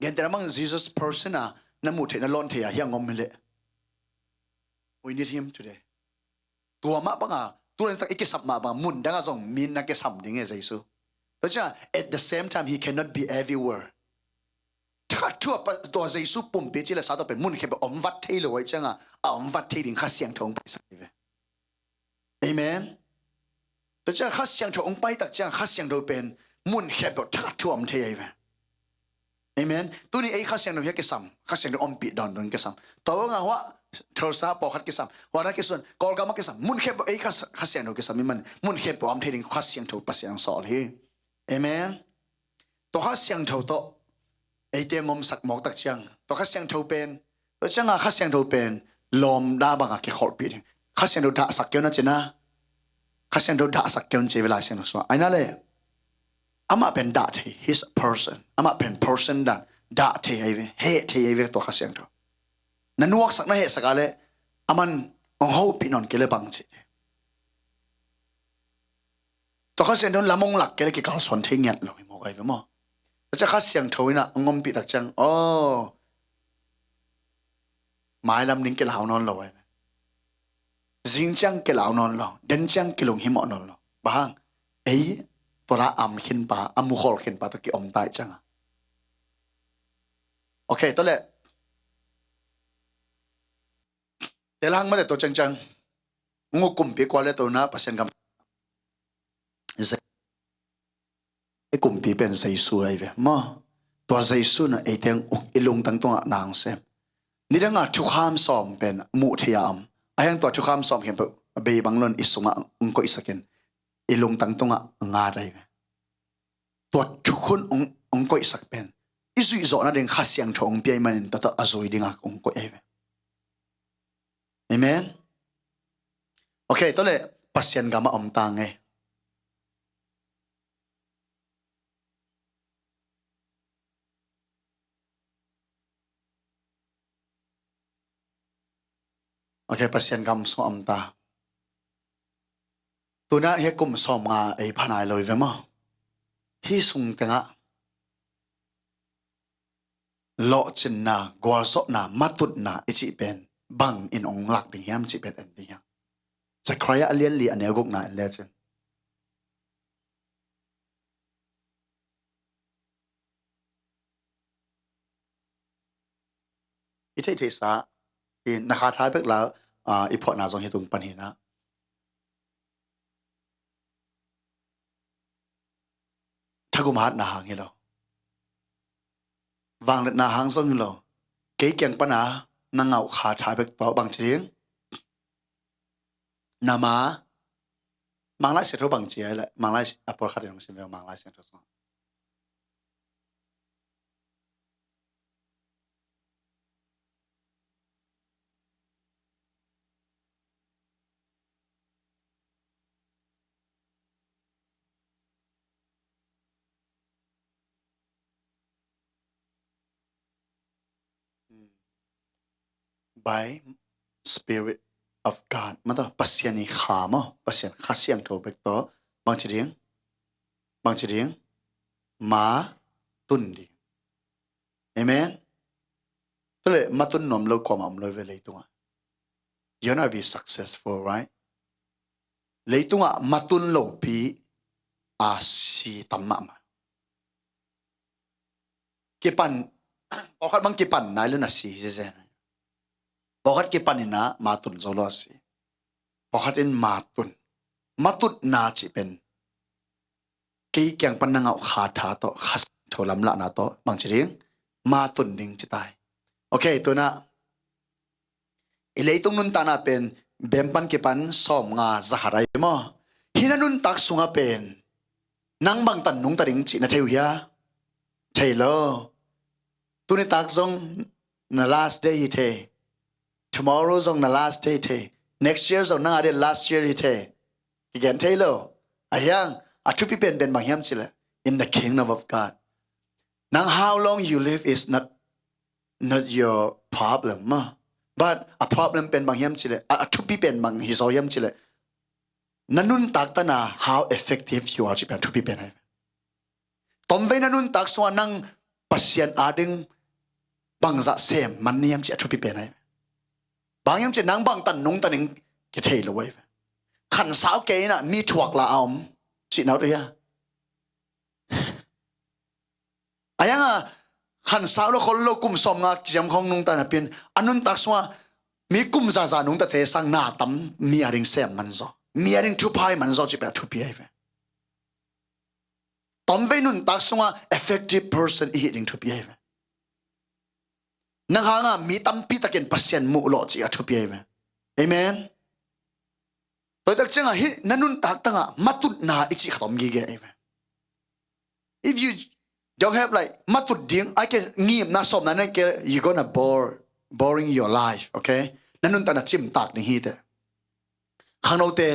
Gentehna bang Jesus person a na muh theih na lawn thei a hiang om hi leh, we need him today. Tua mah bang a, tu laitak i kisap mah bang a, mun dang a zong mi in na kisam ding e Jesu. Tua ciang a, at the same time, he cannot be everywhere. Thakhat thu a pa, tua Jesu pumpi ci le sa tawh pen mun khempeuh om vat thei lo ahih ciang a, a om vat thei ding Kha Siangtho hong paisak hi ve. Amen. Tua ciang Kha Siangtho hong pai tak ciang Kha Siangtho pen mun khempeuh thakhat thu a om thei ahi ve. Amen. Tuni ei Kha Siangtho hi a kisam, Kha Siangtho ompih dawn dawn kisam. Tua bang a hua Tulsa pawlkhat kisam, hua na kisuan Kawlgam a kisam, mun khempeuh ei Kha, Kha Siangtho kisam i man, mun khempeuh a om thei ding Kha Siangtho Pasian sawl hi. Amen. Tua Kha Siangtho tawh eite ngomsak mawk tak ciang, tua Kha Siangtho pen, tua ciang a Kha Siangtho pen lawm dah bang a kikholhpih ding. Kha Siangtho dahsak kei un a cina. Kha Siangtho dahsak kei un ci ve Lai Siangtho sungah. Ahi na le, amah pen dah thei, he's a person. Amah pen person dan, dah thei ahi ve, heh thei ahi ve tua Kha Siangtho. Na nuaksak na hehsak a le, aman hong hopih nawn kei le bang ci. Tua Kha Siangtho in lam hong lak kei le kikalsuan thei ngiat lo hi mawk ahi ve maw. Tua ciang Kha Siangtho in ah hong ompih tak ciang, aw, Mailam ding kilau nawn lo ai. Zing ciang kilau nawn lo, den ciang kilung himawh nawn lo. Bang hang, ei, tua la am khin pa, a mukhol khin pa tawh kiom tai ciang a. Ok, tua le. Tel hang mate tua ciangciang. Ngu kumpi kua le tua na Pasian gam. Ze-, i kumpi pen Jesu ai ve. Maw, tua Jesu na ei teng uk i lungtang tungah na hong sem. Nidanga thukham sawm pen muh thei a om. A hiang tua thukham sawm khin pe bei bang lon i sungah hong koihsakin. I lungtang tungah nga dai ve. Tua thukhun hong, hong koihsak pen. I zuih zawh nading Kha Siangtho hong piai manin tua tawh a zui dingah hong koih ai ve. Amen. Ok, tua le Pasian gam a om ta ngei. Ok, Pasian gam sung a om ta. Tuna hi kum sawm nga ei phanai lo i ve maw. Hi sung tengah lawhcinna, gualzawhna, matutna i cih pen bang in hong lak ding hiam cih pen en ding hiam. Zechariah a lian li a neu gukna en le cin. I theihtheihsa i na kha thai bek la, ah, i phuahna zong hi tung pan hi na. Thagum hatna hang hi lo. Vangliatna hang zong hi lo. Kei kiang pana na ngauh kha thai bek tawh bang ci ding. Na ma. Manglai Siangtho bang ci ai le. Manglai a pawlkhat in hong sim ve Manglai Siangtho sung. By Spirit of God. Mata Pasian i kha maw, Pasian Kha Siangtho bek tawh. Bang ci ding? Bang ci ding? Ma tun ding. Amen. Tule matun nuam lo kuamah om lo ve leitungah. You wanna be successful, right? Leitungah matun lopi a si tam mahmah. Kipan, pawlkhat bang kipan nai lo na si zeze. Pawlkhat kipan ina matun zo lo a si. Pawlkhat in matun. Matutna cih pen kei kiang pan na ngauh kha tha tawh, Kha Siangtho lamlahna tawh, bang ci ding, matun ding ci tai. Ok, tuna i leitung nuntakna pen bem pan kipan sawm nga za khat ai maw. Hi na nuntak sungah pen nang bangtan nungta ding cih na thei uh hia? Thei lo. Tunitak zong na last day hi thei. Tomorrow zong na last day hi thei. Next year zong nang a dia last year hi thei. Kigen thei lo. A hiang, a thupi penpen bang hiam cileh, in the kingdom of God, nang how long you live is not, not your problem mah. But a problem pen bang hiam cileh, a, a thupi pen bang hi zaw hiam cileh, na nuntak tana how effective you are cih pen a thupi pen ai. Tomvei na nuntak sungah nang Pasian ading bangzah sem man niam cih a thupi pen ai. Bang hiam cih nang bangtan nungta ning kithei lo ai. Khansau kei inah mi thuak la a om cih nau tu hia? A hianga khansau lo khol lo kum sawm nga kiam khong nungta na pin a nuntak sungah mi kum zaza nungtate sang na tam mi ading sem man zaw, mi ading thuphai man zaw cih pen a thupi ai ve. Tomvei nuntak sungah effective person i hih ding thupi ai ve. Nang hanga mi tampi takin Pasian muh lawh cih a thupi ai ve. Amen. Toitak ciangah hih na nuntak tangah matutna i cih khat om gige ai ve. If you don't have like matut ding, I can ngimna sawmna na ke, you gonna bore, boring your life, okay? Na nuntakna cimtak ding hi te. Khangnote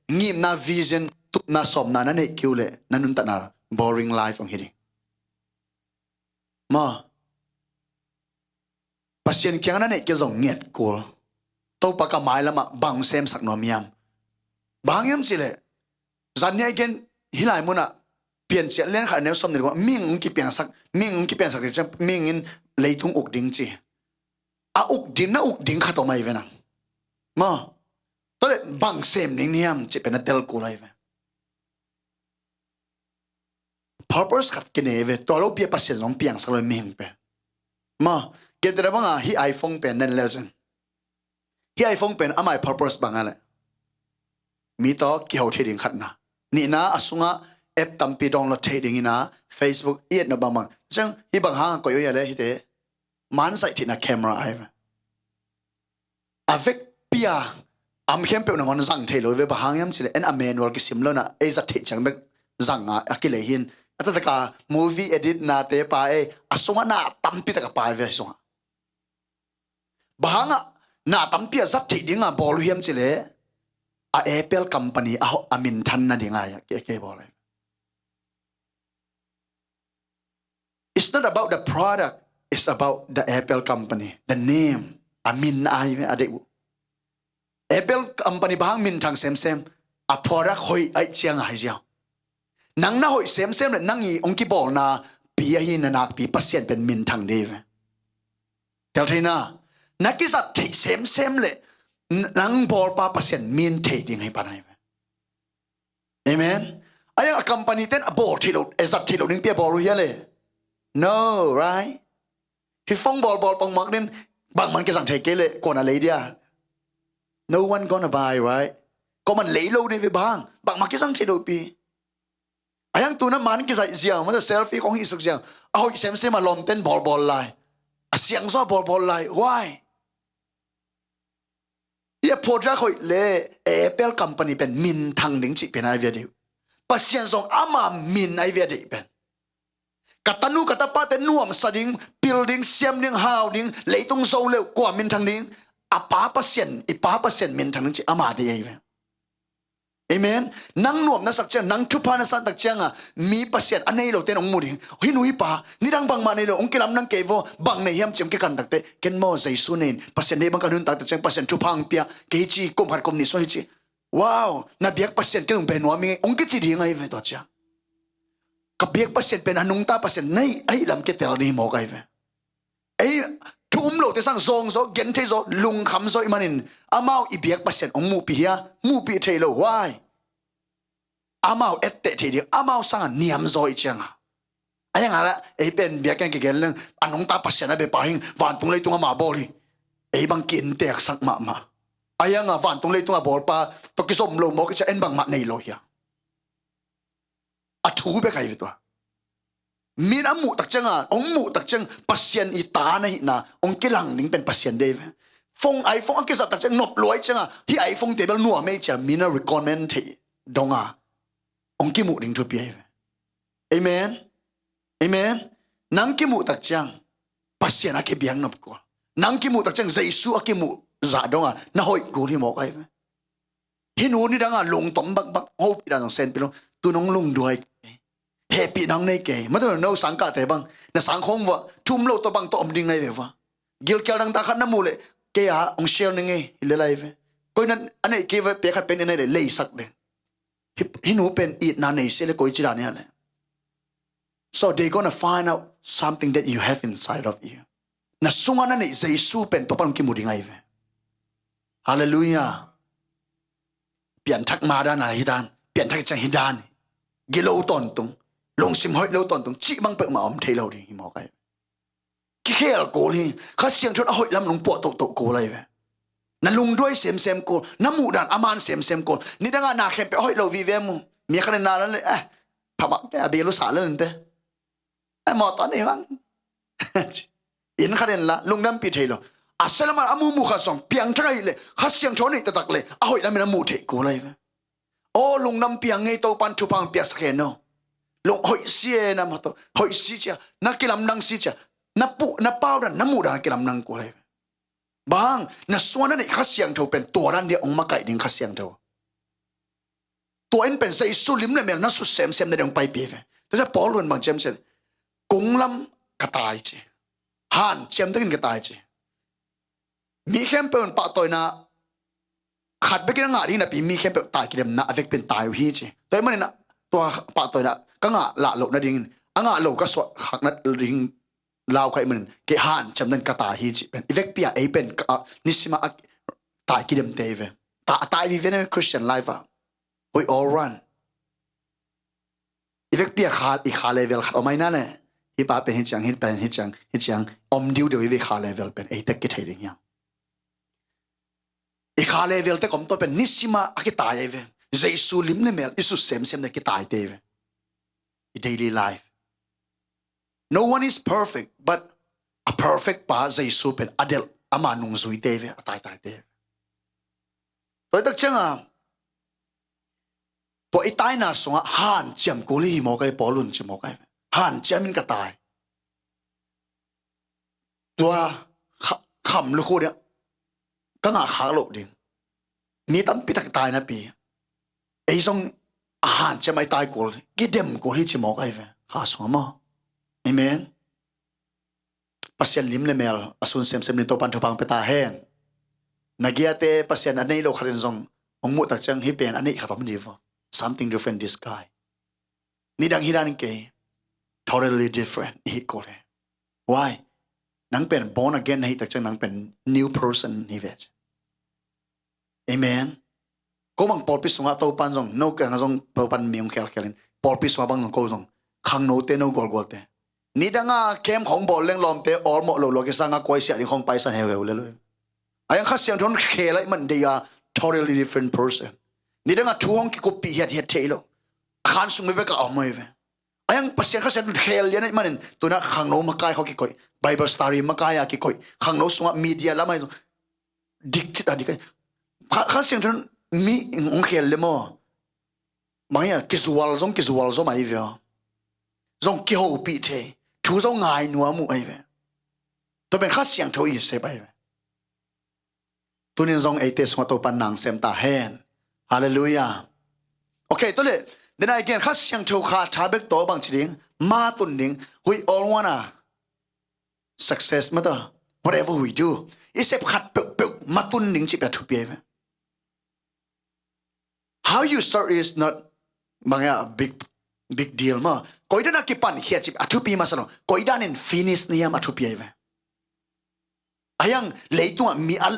ngimna vision tupna sawmna na neih kiu le na nuntakna boring life ong hi ding. Ma Pasian kiang na neih kiu zong nget kul. Topa ka mailamah bang semsak nuam hiam? Bang hiam cileh zan nia i gen hilai munah Piancil lian khat a neu sawm nih ming kipiangsak, ming kipiangsak ding ciang mingin leitung uk ding ci. a uk ding, na uk ding khat om ahi ve nang. Maw, tua leh bang sem ding hiam cih pen na tel kul ahi ve. Purpose khat kinei ve, tua lopi a Pasian zong piangsak lo mihing pen. Maw, gentehna banga hih iPhone pen na en le uh cin, hih iPhone pen ama purpose bang a leh, mi tawh kiho thei ding khatna, nihna a sungah app tampi download thei ding hi na, Facebook i et nop bangbang. Ciang hih bang hang koih uh hia leh hihte, man zaih theihna camera ahi ve. A vekpi a, a mi khempeuh nangawn zang thei lo ve, bang hang hiam cih leh en a manual kisim lo na, ei zat theih ciang bek zang a, a kilei hi in. A taktakah movie edit nate pa ei, a sungah na tampi tak a pai ve a sungah. Bang hangah na tampi a zat theih dingah bawl uh hiam cih leh a Apple company a, a minthan nading a, a kei bawl ahi. It's not about the product, it's about the Apple company, the name. A min ahi ve a deih uh. Apple company bang hang minthang semsem, a product hoih ahih ciang ahi ziau. Nang na hoih semsem leh nang i hong kibawlna pi ahi na nakpi Pasian pen minthang ding hi ve. Tel theihna, na kizat theih semsem leh n-, nang bawlpa Pasian min thei ding hi pan ahi ve. Amen. Ahi hang a company ten a bawl theih lo, a zat theih lo ding pi a bawl uh hia leh? No, right? Hih phone bawlbawl pongmawk ding, bangmah kizang thei kei leh kua'n a lei dia? No one gonna buy, right? Kuaman lei lo ding ve bang, bangmah kizang thei lo pi. Ahi hang tu na man kizaih ziau, mata selfie khong hih suk ziau. A hoih semsem a lawmten bawlbawl lai, a siangzaw bawlbawl lai. Why? Hih a product hoih leh Apple company pen minthang ding cih pen ahi ve a deih uh. Pasian zong ama min ahi ve a deih pen. Ka tanu ka tapate nuamsa ding, pil ding, siam ding, hau ding, leitung zo leuh kua minthang ding? A Pa Pasian, i Pa Pasian minthang ding cih ama deih ahi ve. Amen. Nang nuam na sak ciang, nang thupha na san tak cianga mi Pasian a nei lote hong mu ding. Hih nu hih pa nidang bangmah nei lo, hong kilamdang kei vaw, bang nei hiam ci hong kikan takte, ken maw Jesu nei in, Pasian deih bang ka nuntak tak ciang Pasian thupha hong pia, kei hi ci, kum khat kum nih sung hi ci. Wow, na biak Pasian ken hong beh nuam ing ei, hong kici ding ahi ve tua ciang. Ka biak Pasian pen a nungta Pasian nei ahi lam kitel ding hi mawk ahi ve. Ei thu um lote sang zawng zaw, gen thei zaw, lungkham zaw i manin amau i biak Pasian hong muhpih hia? Muhpih thei lo. Why? Amau etteh thei ding, amau sanga niam zaw i cianga. Ahi hanga la ei pen biakinn kigen leng a nungta Pasian a bia pa hing, vantung leitung ama bawl hi. Ei bang ki-innteeksak mahmah. Ahi hanga vantung leitung a bawlpa tawh kizom lo mawk i cia, en bangmah nei lo hia? A thu bek ahi ve tua. Min a muh tak cianga, hong muh tak ciang Pasian i ta na hihna hong kilang ding pen Pasian deih ve. Phone, iPhone a kizat tak ciang nop lua i cianga, hih iPhone te bel nuam ei cia min a recommend theih donga hong kimuh ding thupi ahi ve. Amen. Amen. Nang kimuh tak ciang Pasian a kibiak nop kul, nang kimuh tak ciang Jesu a kimuh zah donga na hoih kul hi mawk ahi ve. Hih nu nidanga lungtom bakbak, hopih dan zong senpi lo. Tu nong lungduai kei, hehpihna hong nei kei. Mataw, no sangkahte bang, na sang khong vua, thu um lo tawh bang tawh om ding na hi ve vua. Gilkial dangtak khat na muh leh kei a hong share ning ei, hi le lai ve. Koi na a neih kei ve, pek khat pen i neih leh leisak ding. Hih, hih nu pen itna nei se le koi ci dan hia le. So they gonna find out something that you have inside of you. Na sunga na neih Jesu pen tua pan hong kimu ding ahi ve. Hallelujah. Pianthak ma dan a hi dan, pianthak ciang hi dan, gilo tawntung, lungsim hoih lo tawntung cih bang peuhmah om thei lo ding hi mawk ahi. Kikhel kul hi. Kha Siangtho in a hoih lam nong puah tohtoh kul ahi ve. Na lungduai semsem kul, na muh dan a man semsem kul. Nidangah na khempeuh a hoih lo vive mu. Mi khat in na lan le, eh, phamah te a bel uh sah lan te. Eh, mawtaw nei hang. Inn khat in la lungdampih thei lo. A sia lamah a muhmuh khat zong piangthak ahih leh, Kha Siangtho a neih taktak leh a hoih lamin a muh theih kul ahi ve. Aw, lungdam piang ngei, Topan thupha hong piaksak hen aw. Lung hoih si e, na mawtaw hoih si cia, na kilamdang si cia, na puh na pau dan, na muh dan a kilamdang kul ahi ve. Bang, na sungah na neih Kha Siangtho pen tua dan dia hong makaih ding Kha Siangtho. Tua in pen Jesu lim le mel na sut semsem na ding hong paipih ve. Tua ciah Paul in bang ciam ciah, kunglam ka tai ci. Hanciam takin ka tai ci. Mi khempeuh in pahtawina khat bekin a ngah ding napi mi khempeuh tai kidemna a vekpi in tai uh hi ci. Tua ahih manin tua pahtawina ka ngah lah loh nadingin a ngah lo ka suah khak nading lau ka hih manin kei hanciam dan ka tai hi cih pen i vekpi a ei pen ka, nisima a tai kidemte hi ve. Ta, tai vive ne Christian life ah. We all run. I vekpi a kha, i kha level khat om ahi na le, hih pa pen hih ciang, hih pen hih ciang, hih ciang om diudeu i ve, kha level pen ei tek kithei ding hiang. I kha level tek om tawh pen nisima a kitai ahi ve. Jesu lim le mel i sut semsem le kitaite hi ve. I daily life. No one is perfect, but a perfect pa Jesu pen a delh ama nungzuite hi ve, a taitaite hi ve. Tua i tak cianga tua i taina sungah hanciam kul hi mawk ahi, Paul un ci mawk ahi ve. Hanciam in ka tai. Tua kha, kham lukhu dia ka ngah khak loh ding. Mi tampi tak tai napi ei zong a hanciam a i tai kul, kidem kul hi ci mawk ahi ve. Kha sungah maw. Amen. Pasian lim le mel a sun semsem ding Topan thupha hong pia ta hen. Na giate Pasian a nei lo khat in zong hong muh tak ciang hih pen a neih khat om ding vaw. Something different this guy. Nidang hi dan kei. Totally different i hi kul hi. Why? Nang pen born again na hih tak ciang nang pen new person hi ve ci. Amen. Ko bang pawlpi sungah Topan zong, no keng zong Topan mi hong khelkhel in, pawlpi sungah bang zong ko zong khangnote, no gualgualte. Nidanga camp khong bawl leng lawmte awlmawh lo lo a kisanga kuaisiah ding khong paisan heuheu le lo. Ayang Kha Siangtho hong khel ahih man they are totally different person. Nidanga thu hong kikuppih hiathiat thei lo. Khan sung mi bek a om ahi ve. Ayang Pasian Kha Siangtho khel lian ahih manin tuna khangno makai khong kikoih, Bible study makai a kikoih, khangno sungah media lamah zong dik cit a dik ahi. Kha, Kha Siangtho mi hong khel le maw. Bang hia kizual zong kizual zom ahi ve aw. Zong kihopih thei. Thu zong ngai nuam uh ahi ve. Tua pen Kha Siangtho i sep ahi ve. Tunin zong eite sungah Topan nang sem ta hen. Hallelujah. Okay, tua le. Then again, Kha Siangtho kha tha bek tawh bang ci ding. Ma tun ding. We all wanna success mata. Whatever we do. I sep khat peuhpeuh ma tun ding cih pen a thupi ahi ve. How you start is not bang a big, big deal maw. Koidan a kipan khia cih a thupi masa lo. Koidan in finish na hiam a thupi ahi ve. Ayang leitungah mi a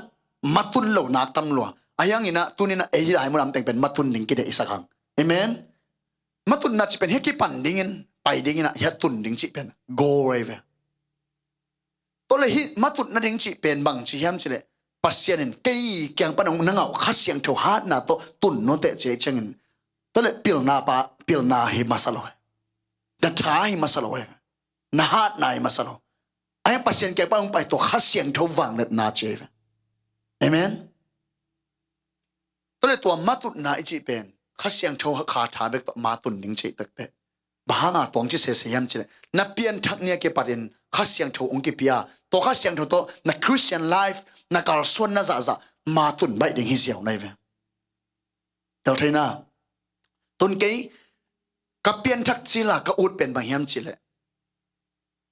ma tun lo nak tam lua. Ayang ina tunin a ei lai mun am teng pen ma tun ding kideih i sak hang. Amen. Ma tunna cih pen hia kipan dingin pai dingin a hia tun ding cih pen goal ahi ve. Tua le hih ma tut nading cih pen bang ci hiam cih leh Pasian in kei kiang pan hong na ngah uh Kha Siangtho hatna tawh tun nawteh ci ahih ciangin tua le pilna pa, pilna hi masa lo hi. Na tha hi masa lo hi. Na hatna hi masa lo. Ahi Pasian kiang pan hong pai tua Kha Siangtho vangliatna ci hi. Amen. Tua le tua ma tutna i cih pen Kha Siangtho kha tha bek tawh ma tun ding cih takteh. Bang hanga tuang ci sese hiam cih leh na pianthak ni a kipatin Kha Siangtho hong kipia. Tua Kha Siangtho tawh na Christian life, na kalsuanna zahzah ma tun baih ding hi ziau na hi ve. Tel theina. Tun kei ka pianthak cila ka ut pen bang hiam cih leh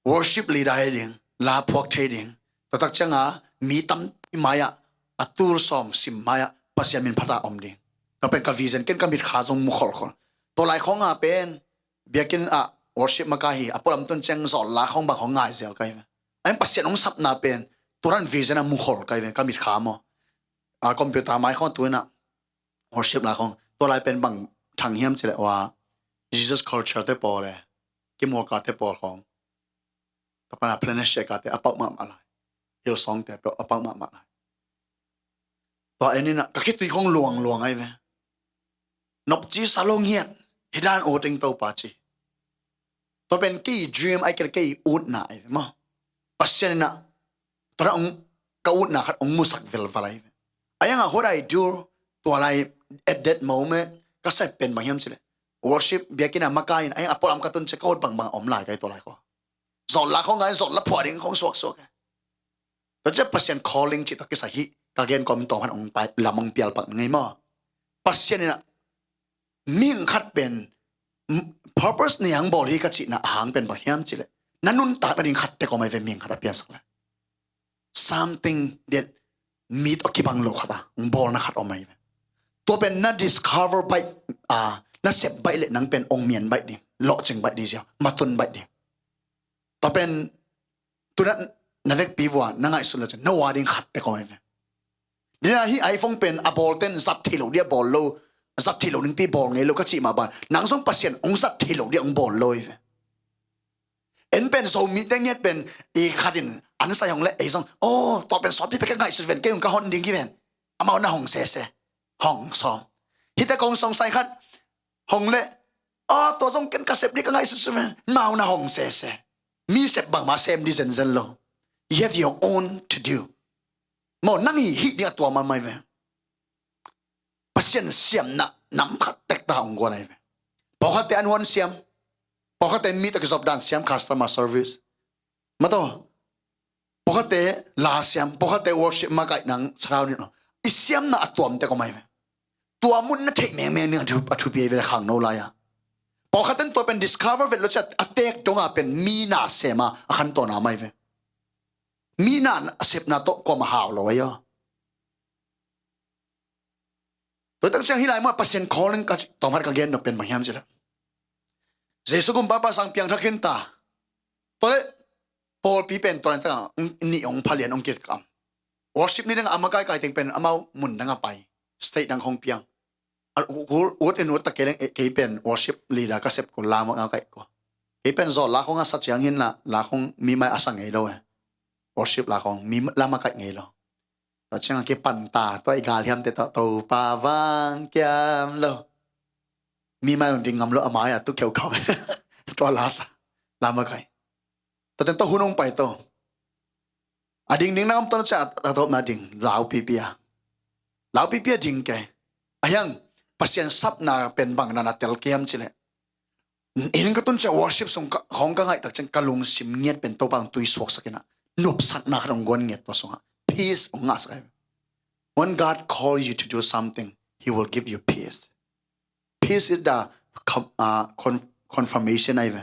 worship leader hi ding, la phuak thei ding. Tua tak cianga mi tampi mai-ah a tul sawm sim mai-ah Pasian min phat a om ding. Tua pen ka vision, ken ka mitkha zong mu kholkhol. Tua lai khawnga pen biakinn ah worship makai hi, a pualam tun ciang zawlla khawng bang khawng ngai zel kai ve. Ahi Pasian hong sapna pen tua dan vision a mu khol kai ve, ka mitkha maw. A computer mai khawng tu inah worship lai khawng. Tua lai pen bang thang hiam cih leh ua Jesus culture te pawl le kimuaka te pawl khawng. Tua pana Planet Shake te a pauh mahmah lai. Hillsong te a pauh mahmah lai. Tua en inah ka khitui khawng luangluang ahi ve. Nopci sa lo ngiat hi dan uh teng Topa ci. Tua pen kei dream ahi kei, kei utna ahi ve maw. Pasian inah tua na ong ka utna khat ong musak velval ahi ve. Ahi hanga what I do tua lai at that moment ka sep pen bang hiam cih leh worship biakinn a makai in ahi hanga pualam ka tun ciang ka ut bangbang a om lai kai tua lai khaw. Zawlla khaw ngai, zawlla phuah ding khawng suaksuak e. Tua ciang Pasian calling cih tawh kisai hih ka gen kawm tawm han ong pai lam ong pial pak ngei maw. Pasian inah mihing khat pen purpose nei hang bawl hi ka cihna a hang pen bang hiam cih leh na nuntak nading khat tek om ahi ve, mihing khat a piansak leh. Something that mi tawh kibang lo khat a ong bawlna khat om ahi ve. Tua pen na discover baih a na sep baih leh nang pen ong mian baih ding, lawhcing baih ding ziau, matun baih ding. Tua pen Tuna na vekpi vua na ngaihsun lo ciang na ua ding khat tek om ahi ve. Dina hi iPhone pen a bawl ten zat thei lo ding a bawl lo, zat thei lo dingpi bawl ngei lo ka cih mah bang, nang zong Pasian hong zat thei lo ding hong bawl lo hi ve. En pen Zomite ngiat pen i khat in an sai hong le ei zong, oh, tua pen sawtpi pek ka ngaihsut ven, kei hong ka hon ding hi ven. Amau na hong sese. Hong sawm. Hite kong song sai khat hong le, oh, tua zong ken ka sep ding ka ngaihsut ven. Amau na hong sese. Mi sep bangmah sem ding zenzen lo. You have your own to do. Maw, nang hi hih ding a tua mahmah hi ve. Pasian siamna nam khat tek ta hong guan ahi ve. Pawlkhatte an huan siam. Pawlkhatte mi tawh kizop dan siam, customer service. Mataw. Pawlkhatte la siam. Pawlkhatte worship makaih nang sarau ni lo. I siamna a tuam tek om ahi ve. Tua mun na theih mengmeng ding a thu, a thupi ahi ve le khangno lai-a. Pawlkhatten tua pen discover vet lo ciat a tek dongah pen mi na sem a a khantawn a mai ve. Mi na a sepna tawh kuamah hau lo ahi aw. Tua tak ciang hih lai muah Pasian calling ka ci, tawmhat ka gen nop pen bang hiam cih leh, Jesu gumpa pa sang piangthak khin ta. Tua leh pawlpi pen tua lai tak nih hong phalian hong kitkam. Worship ni dang a makai kai teng pen amau mun dang a pai. State dang hong piang. A, u, u, ut in ut tak kei leng, eh, kei pen worship leader ka sep ko, la makaih ko. Kei pen zawl la khong a sa ciang hin la, la khong mi mai a sa ngei lo eh. Worship la khong mi la makaih ngei lo. Tua ciang a kipan ta, tua i gal hiam te tawh, Topa vang kiam lo. Mi mai un ding ngam lo a mai a tu kheu khau. Tua la sa, la makaih. Tua ten tua hun hong pai to. A ding ding na om to na ciah a tawpna ding, lau pipi a. Lau pipi a ding kei. A hiang, Pasian sapna pen bang na na tel kiam cih leh. Inn ka tun ciah worship sung ka, hong ka ngaih tak ciang ka lungsim ngiat pen Topa hong tui suaksak in a. Nopsakna khat hong guan ngiat tua sungah. Peace hong ngahsak ahi. When God call you to do something, He will give you peace. Peace is the com-, uh, con-, confirmation ahi ve.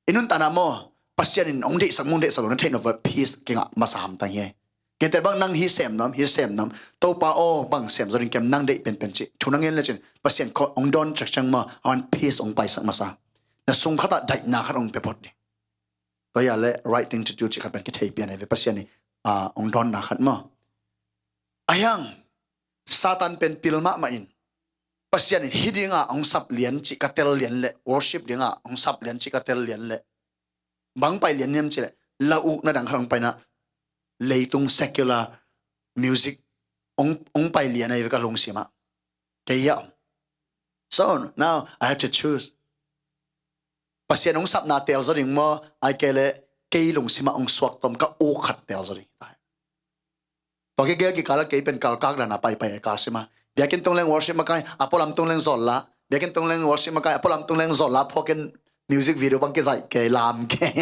I nuntakna maw, Pasian in hong deihsak, hong deihsak lo na theih nop va peace kingah masa hamtang hi. Kente bang nang hi sem nuam, hi sem nuam. Topa aw, bang sem zaw ding kiam, nang deih penpen cih thu na ngen lecin Pasian hong dawn ciangciang maw, a wan peace hong paisak masa. Na sung khatah daihna khat hong pia phot ding. Tua hi a le right thing to do cih khat pen kithei pian ahi ve, Pasian in, ah, hong dawnna khat maw. A hiang, Satan pen pil mahmah in, Pasian in hih dinga hong sap lian cih ka tel lian leh, worship dinga hong sap lian cih ka tel lian leh, bang pai lian niam cih leh, la ukna dang khat hong paina, leitung secular music hong, hong pai lian ahi ve ka lungsimah. Kei ah. So now I have to choose. Pasian hong sapna tel zaw ding maw, ahih kei leh kei lungsimah hong suak tom ka uk khat tel zaw ding. Tua kei gel kikal a kei pen kalkak dan a paipai ka sima. Biakinn tung leng worship makai, a pualam tung leng zawl la. Biakinn tung leng worship makai, a pualam tung leng zawl la. Phuakin music video bang kizaih kei, lam kei.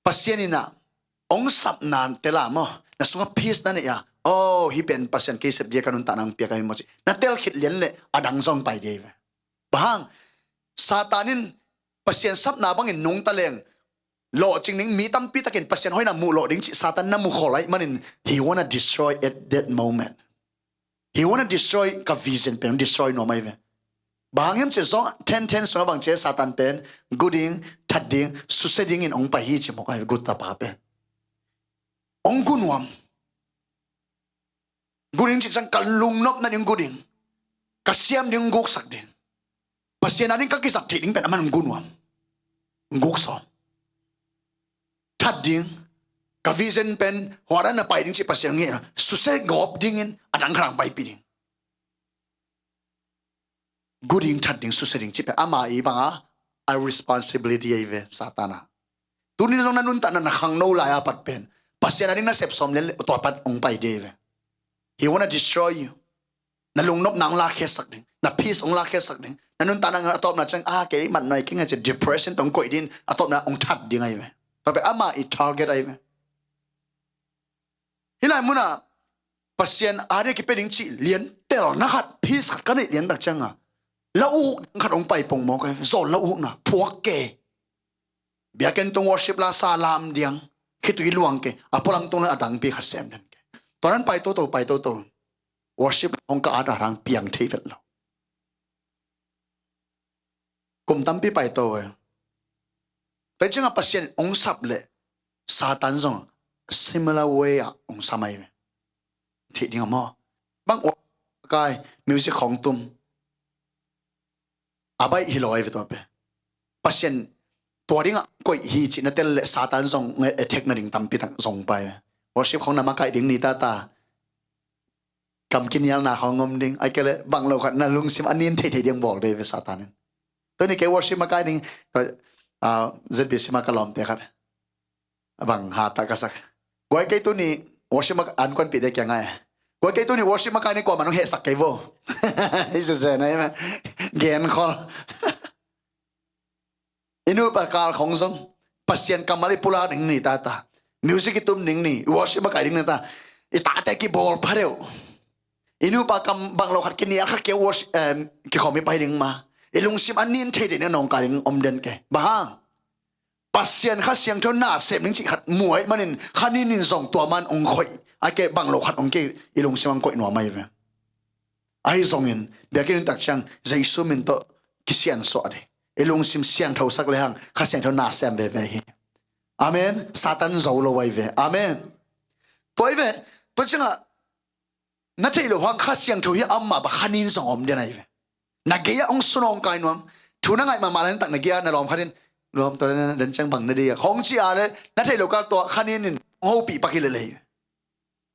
Pasian in a hong sapna tel a maw, na sungah peace na neih a. Oh, hih pen Pasian kei sep dia ka nuntakna hong piak ahi maw cih na tel khit lian leh a dang zong pai dia hi ve. Bang hang, Satan in Pasian sapna bangin nungta leng, lawhcing ding, mi tampi takin Pasian hoihna muh lawh ding cih Satan na mukhol ahih manin, he wanna destroy at that moment. He wanna destroy ka vision pen, destroy nuam ahi ve. Bang hang hiam cih John ten ten sungah bang ci Satan pen, gu ding, that ding, susia dingin hong pai hi ci mawk ahi ve, gu tapa pen. Hong gu nuam. Gu ding cih ciang ka lungnopna ding gu ding. Ka siam ding hong guksak ding. Pasian a ding ka kizat theih ding pen aman hong gu nuam. Hong guk sawm. That ding. Ka vision pen hua dan na pai ding cih Pasian ngeina. Susia gawp dingin a dang khat hong paipih ding. Gu ding, that ding, susia ding cih pen ama i banga a responsibility ahi ve, Satan a. Tuni zong na nuntakna na khangno lai a pat pen Pasian a ding na sep sawm lian leh tua pat hong pai dia hi ve. He wanna destroy you. Na lungnopna hong lakhiatsak ding, na peace hong lakhiatsak ding. Na nuntakna a tawpna ciang, ah, kei mat nuai kei ngai ci depression tawh hong koih ding, a tawpna hong that ding ahi ve. Tua pen ama i target ahi ve. Hih lai munah Pasian a ding kipia ding cih lian telna khat, peace khat ka neih lian tak cianga, la uk khat hong pai pong mawk ahi ve, zawl la ukna phuak kei. Biakinn tung worship la sa lam diang, khitui luang kei, a pualam tung le a dangpi khat sem den kei. Tua dan pai toto, pai toto. Worship hong ka at a rang piang thei vet lo. Kum tampi pai to e. Tua ciangah Pasian in hong sap leh Satan zong similar way ah hong sam ahi ve. Theih ding a maw? Bang ua kai music khawng tum. A baih hi lo ahi ve tua pen. Pasian tua dingah koih hi cih na tel leh Satan zong attack na ding tampi tak zong pai ve. Worship khawng na makaih ding ni tata. Kam kinialna khawng om ding. Ai kei leh bang lo khat na lungsim a nin theithei ding bawl dei ve Satan in. Tuni kei worship makai ding. Z B C ma ka lawmte khat. A bang hata ka sak. Guai kei tuni worship mak an kuan pite kia ngai. Guai kei tuni worship makai ni kuaman hong hehsak kei vo. Hi se se na ima. Gen khol. I nupa kal khong zong Pasian kammal i pulak ding ni tata. Music i tum ding ni, worship a kai ding ni ta. I tate kibawl pha deuh. I nupa kam bang lo khat kinial kha kei worship, em, kikhawm i pai ding ma. I lungsim a nin thei ding na nong kai ding om den kei. Bang hang? Pasian Kha Siangtho na sem ding cih khat muai manin kha nin in zong tua man ong khoih. A kei bang lo khat ong kei i lungsim ong koih nuam ahi ve. Ahi zongin, biakinn in tak ciang, Jesu min tawh kisiansuah ding. I lungsim siangtho sak lehang, Kha Siangtho na sem veve hi. Amen. Satan zo lo ahi ve. Amen. Tua ahi ve, tua ciangah, na theih loh hang Kha Siangtho hi a om mah bang kha nin zong om den ahi ve. Na gei-ah hong sunawng kai nuam. Thu na ngaih mahmah laitak na gei-ah na lawm khat in, lawm tua den ciang bang na dei a. Khong ci a le, na theih loh kal tua kha nin in hong hopih pak hi lelei.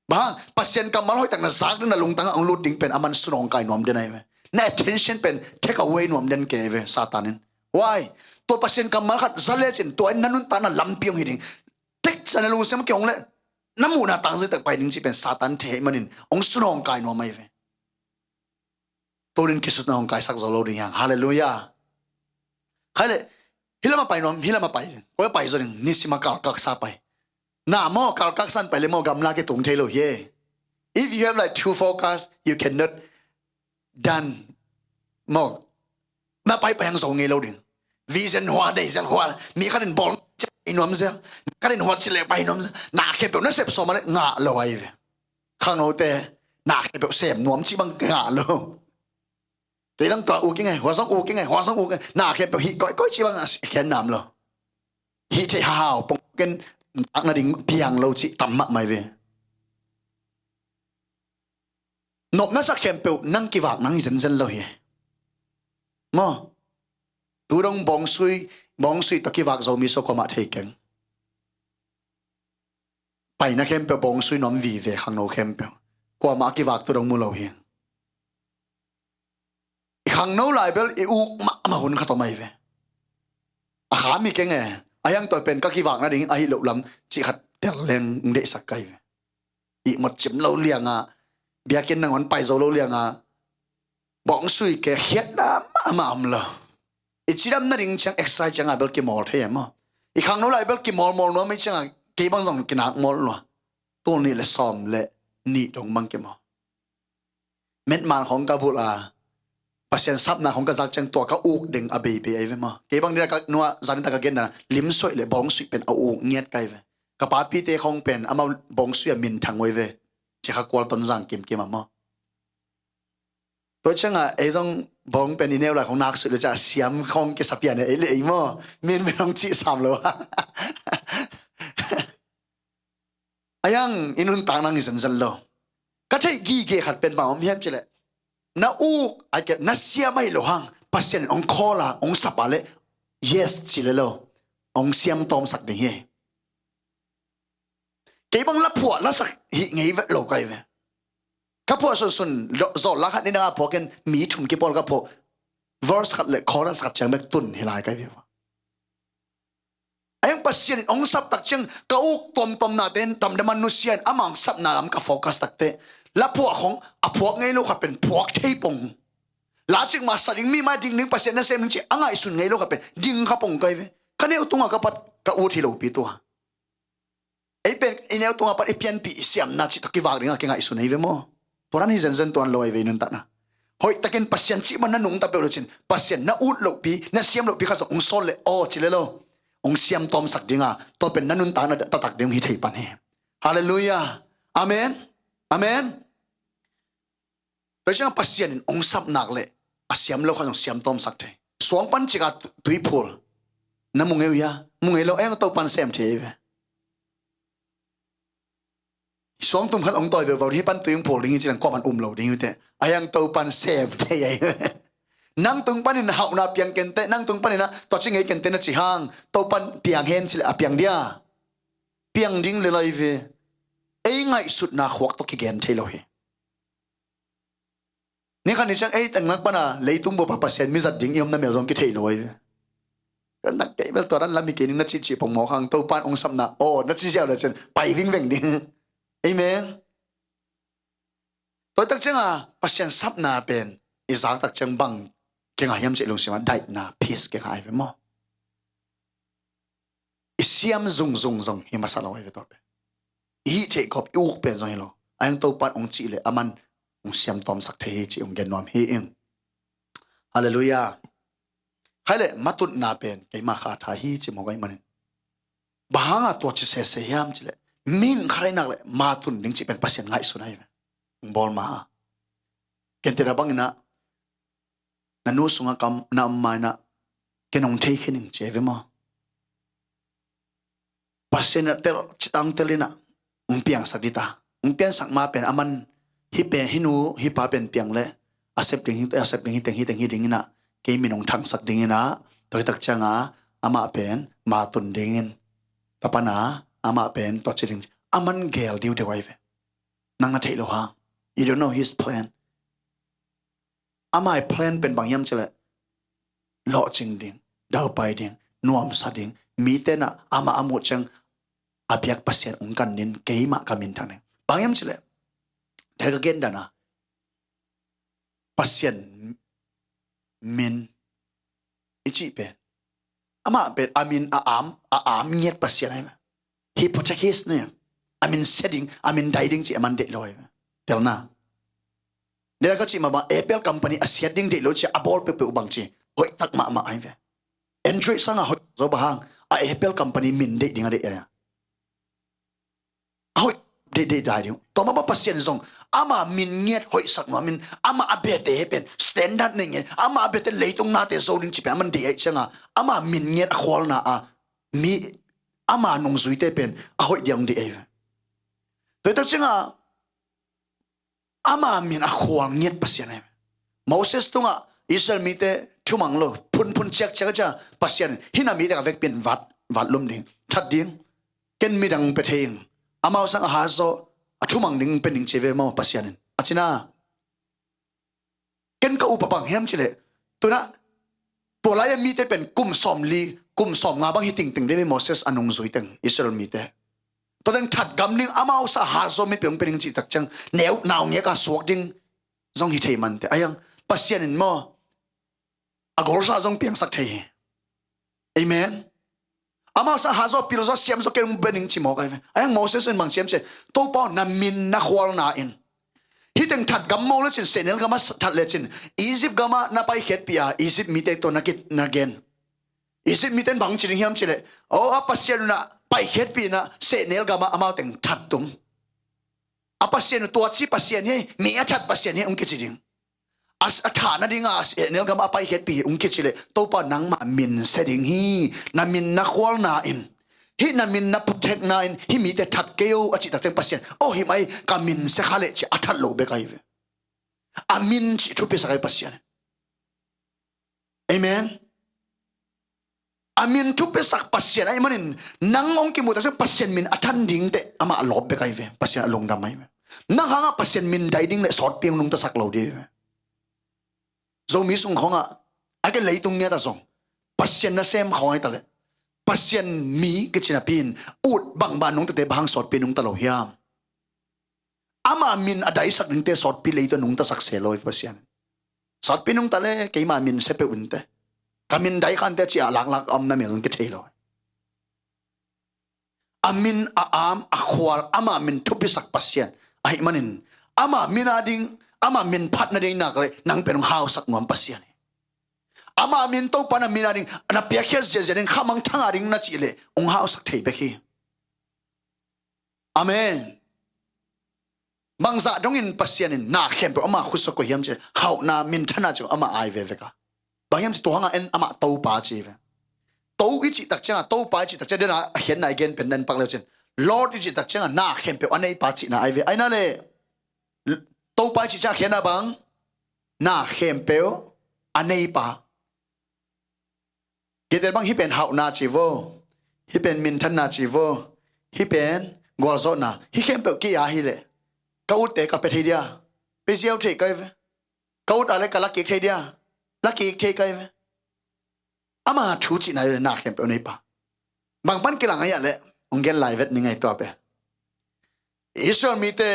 Bang hang, Pasian kammal hoihtak na zak ding na lungtang ah hong lut ding pen a man sunawng kai nuam den ahi ve. Na attention pen take away nuam den kei ve Satan in. Why? Tua Pasian kammal khat za lecin tua in na nuntakna lampi hong hi ding. Tek sa na lungsim kei hong le na muhna tangzai tak pai ding ci pen Satan thei manin hong sunawng kai nuam ahi ve. Tunin kisutna hong kaisak zo lo ding hiang. Halleluiah. Khai le, hi lam a pai nuam, hi lam a pai. Koi a pai zo ding, nisim a kalkaksa pai. Na maw, kalkaksa in pai le maw, gamla kitung thei lo hi. If you have like two forecast, you cannot done. Maw, na pai pai hang zo ngei lo ding. Vision hua, dei zel hua, mi khat in bawl ci le pai nuam zel, mi khat in hua ci le pai nuam zel. Na khempeuh na sep sawm a le ngah lo ahi ve. Khangnote, na khempeuh sem nuam cih bang ngah lo. Kei dang tua uk i ngai, hua zong uk i ngai, hua zong uk i ngai. Na khempeuh hih koih koih cih bang a khen nam lo. Hih theih hahau pong ken tak na ding piang lo cih tam mahmah hi ve. Nopna sak khempeuh nang kivak nang hi zenzen lo hi. Maw? Tu dong bawngsui, bawngsui tawh kivak Zomi so kuamah thei keng. Paina khempeuh bawngsui nuam vive khangno khempeuh. Kuamah a kivak tu dong mu lo hi. I khangno lai bel i uk mahmah hun khat om ahi ve. A kha mi keng e. A hiang tawi pen ka kivak nading ahi loh lam cih khat tel leng deihsak ka hi ve. Ihmut cim lo lianga, biakinn nangawn pai zo lo lianga, bawngsui ke khiatna mahmah om lo. I cidam nading ciang exercise cianga bel kimawl thei e maw? I khangno lai bel kimawlmawl nuam i cianga kei bang zong kinak mawl lua. Tul nih le sawm le nih dong bang kimawl. Metman khong ka bulh a, Pasian sapna khong ka zak ciang tua ka uk ding a beibei ahi ve maw? Kei bang dina ka nuah zan dina ka genna limsuaih le bawngsuih pen a uk ngiat ka hi ve. Ka papite khong pen amau bawngsuih a minthang uh ahi ve. Cikha kual Tonzang kimkim a maw? Tua cianga ei zong bawng pen i neu lai khong naksuih le ca siam khong kisa pian ei le ei maw? Min min hong cih sam lo. A hiang i nuntak nang hi zenzen lo. Ka theih gige khat pen bang om hiam cileh, na uk ai ke na siam ahi lo hang Pasian in hong call a hong sap a le yes ci le lo, hong siam tawmsak ding hi. Kei bang la phuah la sak hih ngei vet lo ka hi ve. Ka phuah sunsun zawh la khat ni dang a phuak in mi thum kipawl ka phuah, verse khat le chorus khat ciang bek tun hi lai ka hi ve. A hiang Pasian in hong sap tak ciang ka uk tuamtuamnate in tamdam a nusia in amah hong sapna lam ka focus takte, la phuah khong a phuak ngei lo khat pen phuak thei pong. La cikmah sa ding, mi mai ding ding, Pasian nasem ding ci a ngaihsun ngei lo khat pen ding kha pong ka hi ve. Ka neu tunga ka pat ka ut hi lopi tua. Ei pen i neu tunga pat i pianpih i siamna cih tawh kivak dinga kingaihsun ahi ve maw? Tuan hi zenzen tuan lo ahi ve i nuntakna. Hoihtakin Pasian cih man na nungta peuh lecin Pasian na ut lohpi, na siam lohpi kha zong hong sawl le aw ci le lo, hong siam tawmsak dinga tua pen na nuntakna taktak ding hong hi thei pan hi. Halleluiah. Amen. Amen. Tua ciang Pasian in hong sap nak le a siam lo kha zong siam tawmsak thei. Suang pan cika tuiphul na mu ngei uh hia? Mu ngei lo, ei ang Topan sem thei ve. Suangtum khat hong tawi veuhveuh ding hi, pan tui hong phul ding hi ci leng kuaman um lo ding hi uh teh. Ai ang Topan sem thei ahi. Nang tung panin hauhna piang kei inteh, nang tung panin ah tua ci ngei kei inteh na ci hang, Topan piang hen ci leh a piang dia? Piang ding lel ahi ve. Ei ngaihsutna khuak tawh kigen thei lo hi. Ni khat ni ciang ei teng lak pana leitung bup ah Pasian mi zat ding i omna mel zong kithei lo ahi ve. Kan nak kei bel tua dan lam hi kei ning na cihcih pongmawk hang, Topan hong sapna aw na ci ziau le cian pai vingveng ding. Amen. Tua tak cianga Pasian sapna pen i zak tak ciang bang kingah hiam cih lungsim ah daihna, peace kingah ahi ve maw? I siam zungzung zong hi masa lo ahi ve tua pen. I hih theih gawp i uk pen zong hi lo. A hiang Topan hong cih leh aman hong siam tawmsak thei hi cih hong gen nuam hi ing. Halleluiah. Khai leh matutna pen keima kha tha hi cih mawk ahih manin. Bang hanga tua ci sese hiam cih leh, mihing kha thei nak leh matun ding cih pen Pasian ngaihsun ahi ve. Hong bawl ma a, ken tena bangin ah na nu sungah kam na om ma in ah ken hong thei khin ing ci ahi ve maw? Pasian in ah tel citang tel in ah hong piangsak dita. Hong piansak ma pen aman hih pen, hih nu hih pa pen piang leh a sep ding hi, a sep ding hi teng hi teng hi ding in ah kei min hong thangsak ding in ah, tua hi tak cianga amah pen matun dingin, tua pana amah pen tua ci ding, aman gel diudeu ahi ve. Nang na theih lo hang. You don't know his plan. Amah i plan pen bang hiam cih leh lawhcing ding, daupai ding, nuamsa ding, mite in ah amah a muh ciang a biak Pasian hong kan ding, keimah ka minthan ding. Bang hiam cih leh, tua ka gen dan a, Pasian min i cih pen, amah pen a min a am, a am ngiat Pasian ahi ve. He protect his name. A min sia ding, a min dai ding cih aman deih lo ahi ve. Telna. Nidang ka cih mah bang, Apple company a siat ding deih lo cih a bawl peuhpeuh bang ci hoih tak mahmah ahi ve. Android sangah hoih zo bang hang, a Apple company min deih ding a deih ahi a. A hoih deih deih dai ding uh. Tua mah bang Pasian zong ama min ngiat hoihsak nuam in, ama a biate pen standard nei ngiat, ama a biate leitung nate zo ding cih pen aman deih ahih cianga ama min ngiat a khualna a mi, ama nungzuite pen a hoih ding a hong deih ahi ve. Tua hi tak cianga ama min a khual ngiat Pasian ahi ve. Moses tungah Israel mite thumang lo, phunphun ciakciak a cia Pasian in hih na mite ka vekpi in vat, vat lum ding, that ding, ken midang pia thei ing. Amau sang a hat zaw a thumang ding pia ning ci ve maw Pasian in. A cina ken ka up a bang hiam cih leh, tu-in ah tua lai-a mite pen kum sawmli, kum sawmnga bang hi tingting ding ve Moses a nungzui teng, Israel mite. Tua teng that gam ding, amau sang a hat zaw mi peuh hong pia ning cih tak ciang neu, naungek a suak ding zong hi thei manteh. A hiang Pasian in maw, a golsa zong piangsak thei hi. Amen. Amau sang a hat zaw, pil zaw, siam zaw ken hong pia ning ci mawk ahi ve. A hiang Moses in bang ci hiam cih leh, Topa aw, na min na khualna in hih teng that gam maw lecin, sehnel gamah that lecin, Egypt gamah na paikhiatpih a, Egypt mite tawh na kit na gen. Egypt mite in bang ci ding hiam cih leh, aw, a Pasian un ah paikhiatpih in ah sehnel gamah amau teng that tum. A Pasian uh tua ci Pasian hi, mi a that Pasian hi hong kici ding. A, a thah nadinga a sehnel gamah a paikhiatpih hi hong kici leh, Topa nangmah min sia ding hi, na min na khualna in, hih na min na protectna in hih mite that kei o a cih tak ciang Pasian, aw, hih mah hi, ka min sia kha leh ci a that lo bek ahi ve. A min cih thupisak ahi Pasian. Amen. A min thupisak Pasian ahih manin nang hong kimuh tak ciang Pasian min a than ding teh amah a lawp bek ahi ve. Pasian a lungdam ahi ve. Nang hangah Pasian min dai ding le sawtpi hong nungtasak lo ding ahi ve. Zomi sung khawngah, a ke leitung ngiat ah zong Pasian nasem khawng ahi ta leh, Pasian mi kici napi-in ut bangbang nungtate bang hang sawtpi nungta lo hiam? Ama min a daisak dingte sawtpi leitung nungtasak se lo hi Pasian. Sawtpi nungta le keima min sia peuh inteh, ka min dai kha inteh ci-a laklak a om na mel zong kithei lo. A min a am a khual, ama min thupisak Pasian ahih manin, ama min a ding, ama min phat nading nak le nang pen hong hausak nuam Pasian hi. Ama min, Topa na min a ding na piakkhiat ziahziah ding, khamangthang a ding na cih leh hong hausak thei bek hi. Amen. Bangzah dongin Pasian in na khempeuh ama khutsa koih hiam cih leh, hauhna, minthana cih ama ai vevek a. Bang hiam cih, tua hangah en amah Topa ci ve. To i cih tak ciangah, Topa i cih tak ciangah, den a khiatna i gen pen nan pak leu cin. Lord i cih tak ciangah na khempeuh a neipa cihna ai ve. Aina le Topa i cih ciangah khiatna bang, na khempeuh a neipa. Gete bang hih pen hauhna ci vo, hih pen minthanna ci vo, hih pen gualzawhna, hih khempeuh kei a hileh ka utte ka pia thei dia, pia ziau thei kai ve. Ka ut a le ka lakik thei dia, lakik thei kai ve. Ama thu cihna le na khempeuh neipa. Bang pan kilang ahi a le, ong gen lai vet ni ngai tua pe. Israel mite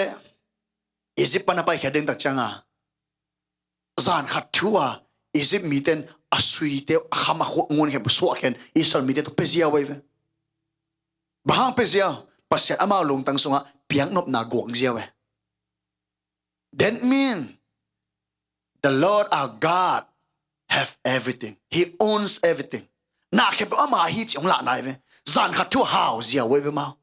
Egypt pan a paikhiat ding tak cianga zan khat thu a Egypt mite in a suite, a kham, a khuak ngun khem suah khen Israel mite tu pia ziau ai ve. Bang hang pia ziau? Pasian amau lungtang sungah piaknopna guang ziau e. That mean the Lord our God have everything. He owns everything. Na khempeuh ama hi ci ong lah nai ve. Zan khat thu hau ziau ai ve mau.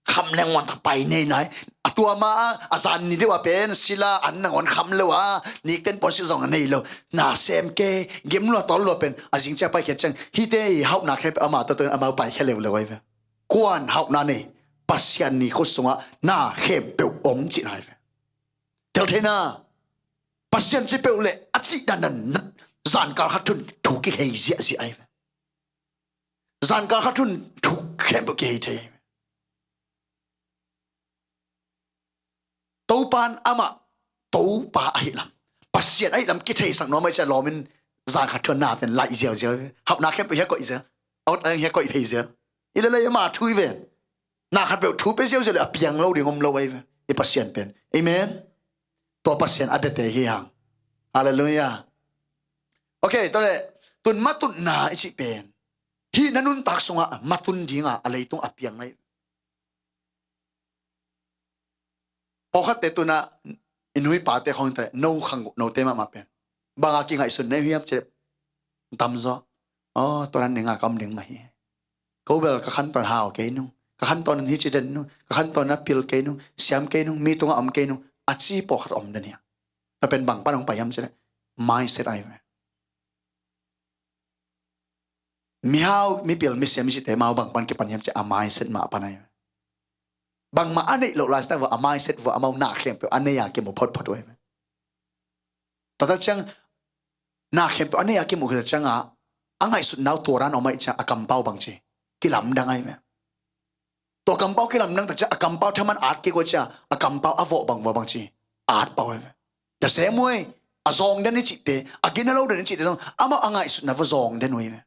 Kham leng wan tha pai nei nai. A tua ma a, a zan ni deuh a pen sila an nangawn kham lo a, nikten pon si zong a nei lo. Na sem ke, gem lua tol lua pen a zing cia pai khiat ciang hite i hauh na khempeuh ama to to ama pai khia leu leu ai ve. Kuan hauh na nei? Pasian ni khut sungah na khempeuh om cih nai ve. Tel theina, Pasian ci peuh le a cih dan dan zan kal khat thun thu kihei ziahziah ai ve. Zan kal khat thun thu khempeuh kihei thei. Topan amah Topa ahi lam, Pasian ahi lam kitheisak nuam ai cia lawmin zan khat thun na pen laih ziauziau. Hauh na khempeuh hia koih ziau. Aut ang hia koih phei ziau. I le lei ama thu i ven. Na khat peuh thu pe ziauziau le a piang lo ding om lo ai ve. I Pasian pen. Amen. Tua Pasian a biate hi hang. Halleluiah. Ok, tua le tun matutna i cih pen hih na nuntak sungah matun dinga a leitung a piang nai. Pawlkhatte tunah i nuipate khawngte no khang note mahmah pen banga kingaihsun nei hiam cileh tamzaw. Aw, tuanan ninga ka om ding mah hi. Ko bel ka khantawn hau kei nung, ka khantawn hici den nung, ka khantawn a pil kei nung, siam kei nung, mi tungah om kei nung, a ci pawlkhat om den hiam? Tua pen bang pan hong pai hiam cileh mindset ai ve. Mihau, mipil, misiam, misite mau bang pan kipan hiam ci a mindset mah pan ai ve. Bangmah a neih loh lifestyle vua a mindset vua amau na khempeuh a nei a kimu photphot uh ai ve. Tata ciang na khempeuh a nei a kimuh khita cianga a ngaihsutna uh tua dan om aih ciang a kampau bangci kilamdang ai ve. Tua kampau kilamdang tak ciang a kampau thaman at kik uh ciang a kampau a vawh bang vua bangci at pau ai ve. The same way, a zawng den i cihte, a gina lo den i cihte zong amau a ngaihsutna vua zawng den uh ai ve.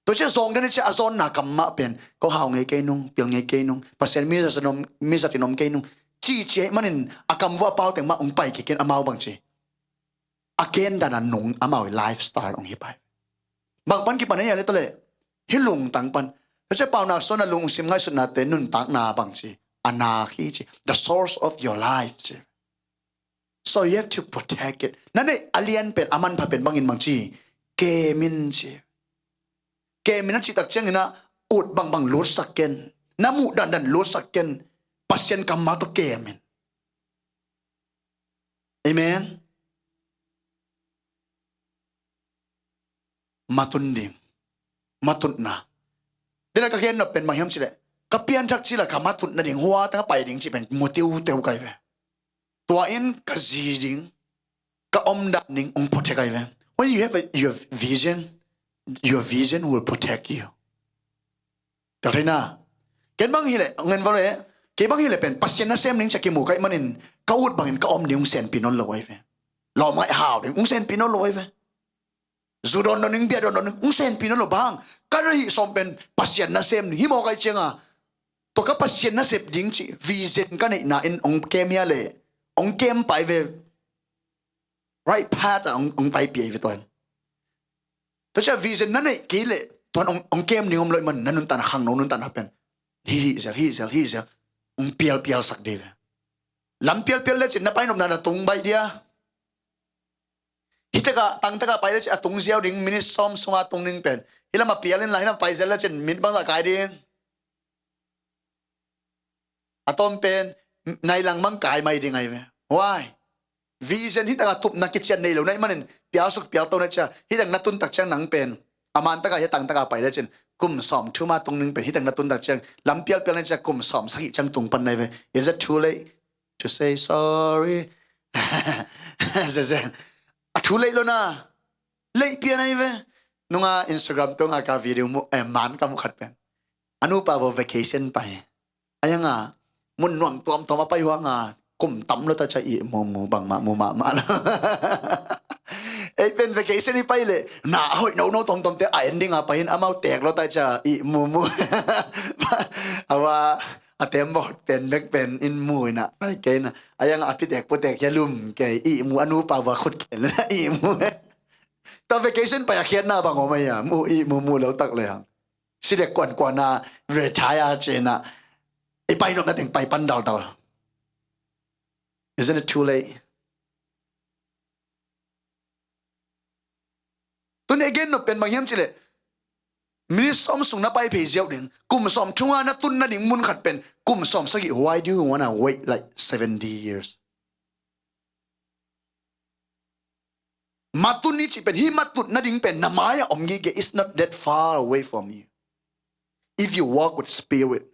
Tua ciah zawng den i ciah a zawnna kam mah pen ko hau ngei kei nung, pil ngei kei nung, Pasian mi zat in om, mi zat in om kei nung, ci ciah ih manin a kam vua a pau teng mah ung pai kik in amau bangci a ken dan a nung amau i lifestyle ung hi pai. Bang pan kipan hei a le tawh le hih lungtang pan tua ciah paunak suan a lungsim ngaihsutnate nuntakna bangci a nak hi ci, the source of your life ci. So you have to protect it. Na neih a lian pen a manpha pen bangin bangci, kem in ci. Kem in a cihtak ciangin ah ut bangbang lutsak ken, na muh dandan lutsak ken. Pasian kammal tawh kem in. Amen. Matun ding, matutna. Dena ka gen nop pen bang hiam cileh ka pianthak cila ka matutna ding hua tanga pai ding cih pen mu teuteu kai ve. Tua in ka zi ding, ka omdan ding ung protect ai ve. When you have a, your vision, your vision will protect you. Tel theina. Ken bang hileh ngen vale, kei bang hileh pen Pasian nasem ding cia kimu kaih manin ka ut bangin ka om ding ung senpi non lo ai ve. Lawm ngaih hau ding ung senpi non lo ai ve. Zu dawn dawn ning, bia dawn dawn ning, ung senpi nawn lo bang. Ka na hih sawm pen Pasian nasem ning hi mawk ai cianga tua ka Pasian nasep ding cih vision ka neihna in ong kem hia le ong kem pai ve. Right path a ong, ong paipi ai ve tuan. Tua cia vision na neih kei le tuan ong, ong kem ding om loih man na nuntakna khangno nuntakna pen hih hih zel, hih zel, hih zel ong pialpial sak dei ve. Lam pialpial le cin na painopna na tung baih dia. Hitekah tangtekah pai lecin a tung ziau ding, minit sawm sunga tung ding pen. Hilam a pial inla hilam pai zel lecin minit bangzah kai ding. A tawm pen nailang bang kai mai ding ai ve. Why? Vision hitakah tupna kician nei lo na ih manin pialsuk pialto na cia hitak na tuntak ciang nang pen A man taka hi a tang taka pai le cin kum sawm thum a tung ning pen hi teng na tun tak ciang lam pialpial na ciang kum sawm sagih ciang tung pan nai ve. Is it too late to say sorry? Zezen. A thu late lo na. Late pian ai ve. Nunga Instagram tunga ka video mu eh, man ka mu khat pen. A nupa vo vacation pai. Ayanga mun nuam tuamtuam a pai huanga kum tam lo ta ca i mumu bangmah mu mahmah lo. Ei pen vacation i pai le na a hoih nono tomtom te a ending a pai in amau tek lo ta ca i mumu. Awa a tem bawt pen bek pen in mu ina pai kei na. Ayanga a pitek putek hia lum kei i mu a nupa va khut kei na i mu. Ta vacation pai a khiatna bang om aia mu i mumu lo tak le hang. Si dek kuankuana retire cina i pai nop na teng pai pan daldal. Isn't it too late? Tuni again nop pen bang hiam cile minit sawm sung na pai phei ziau ding kum sawm thunga na tun na ding mun khat pen kum sawm sagih. Why do you wanna wait like seventy years? Matun i cih pen hi matut na ding pen na mai-ah om gige is not that far away from you. If you walk with spirit.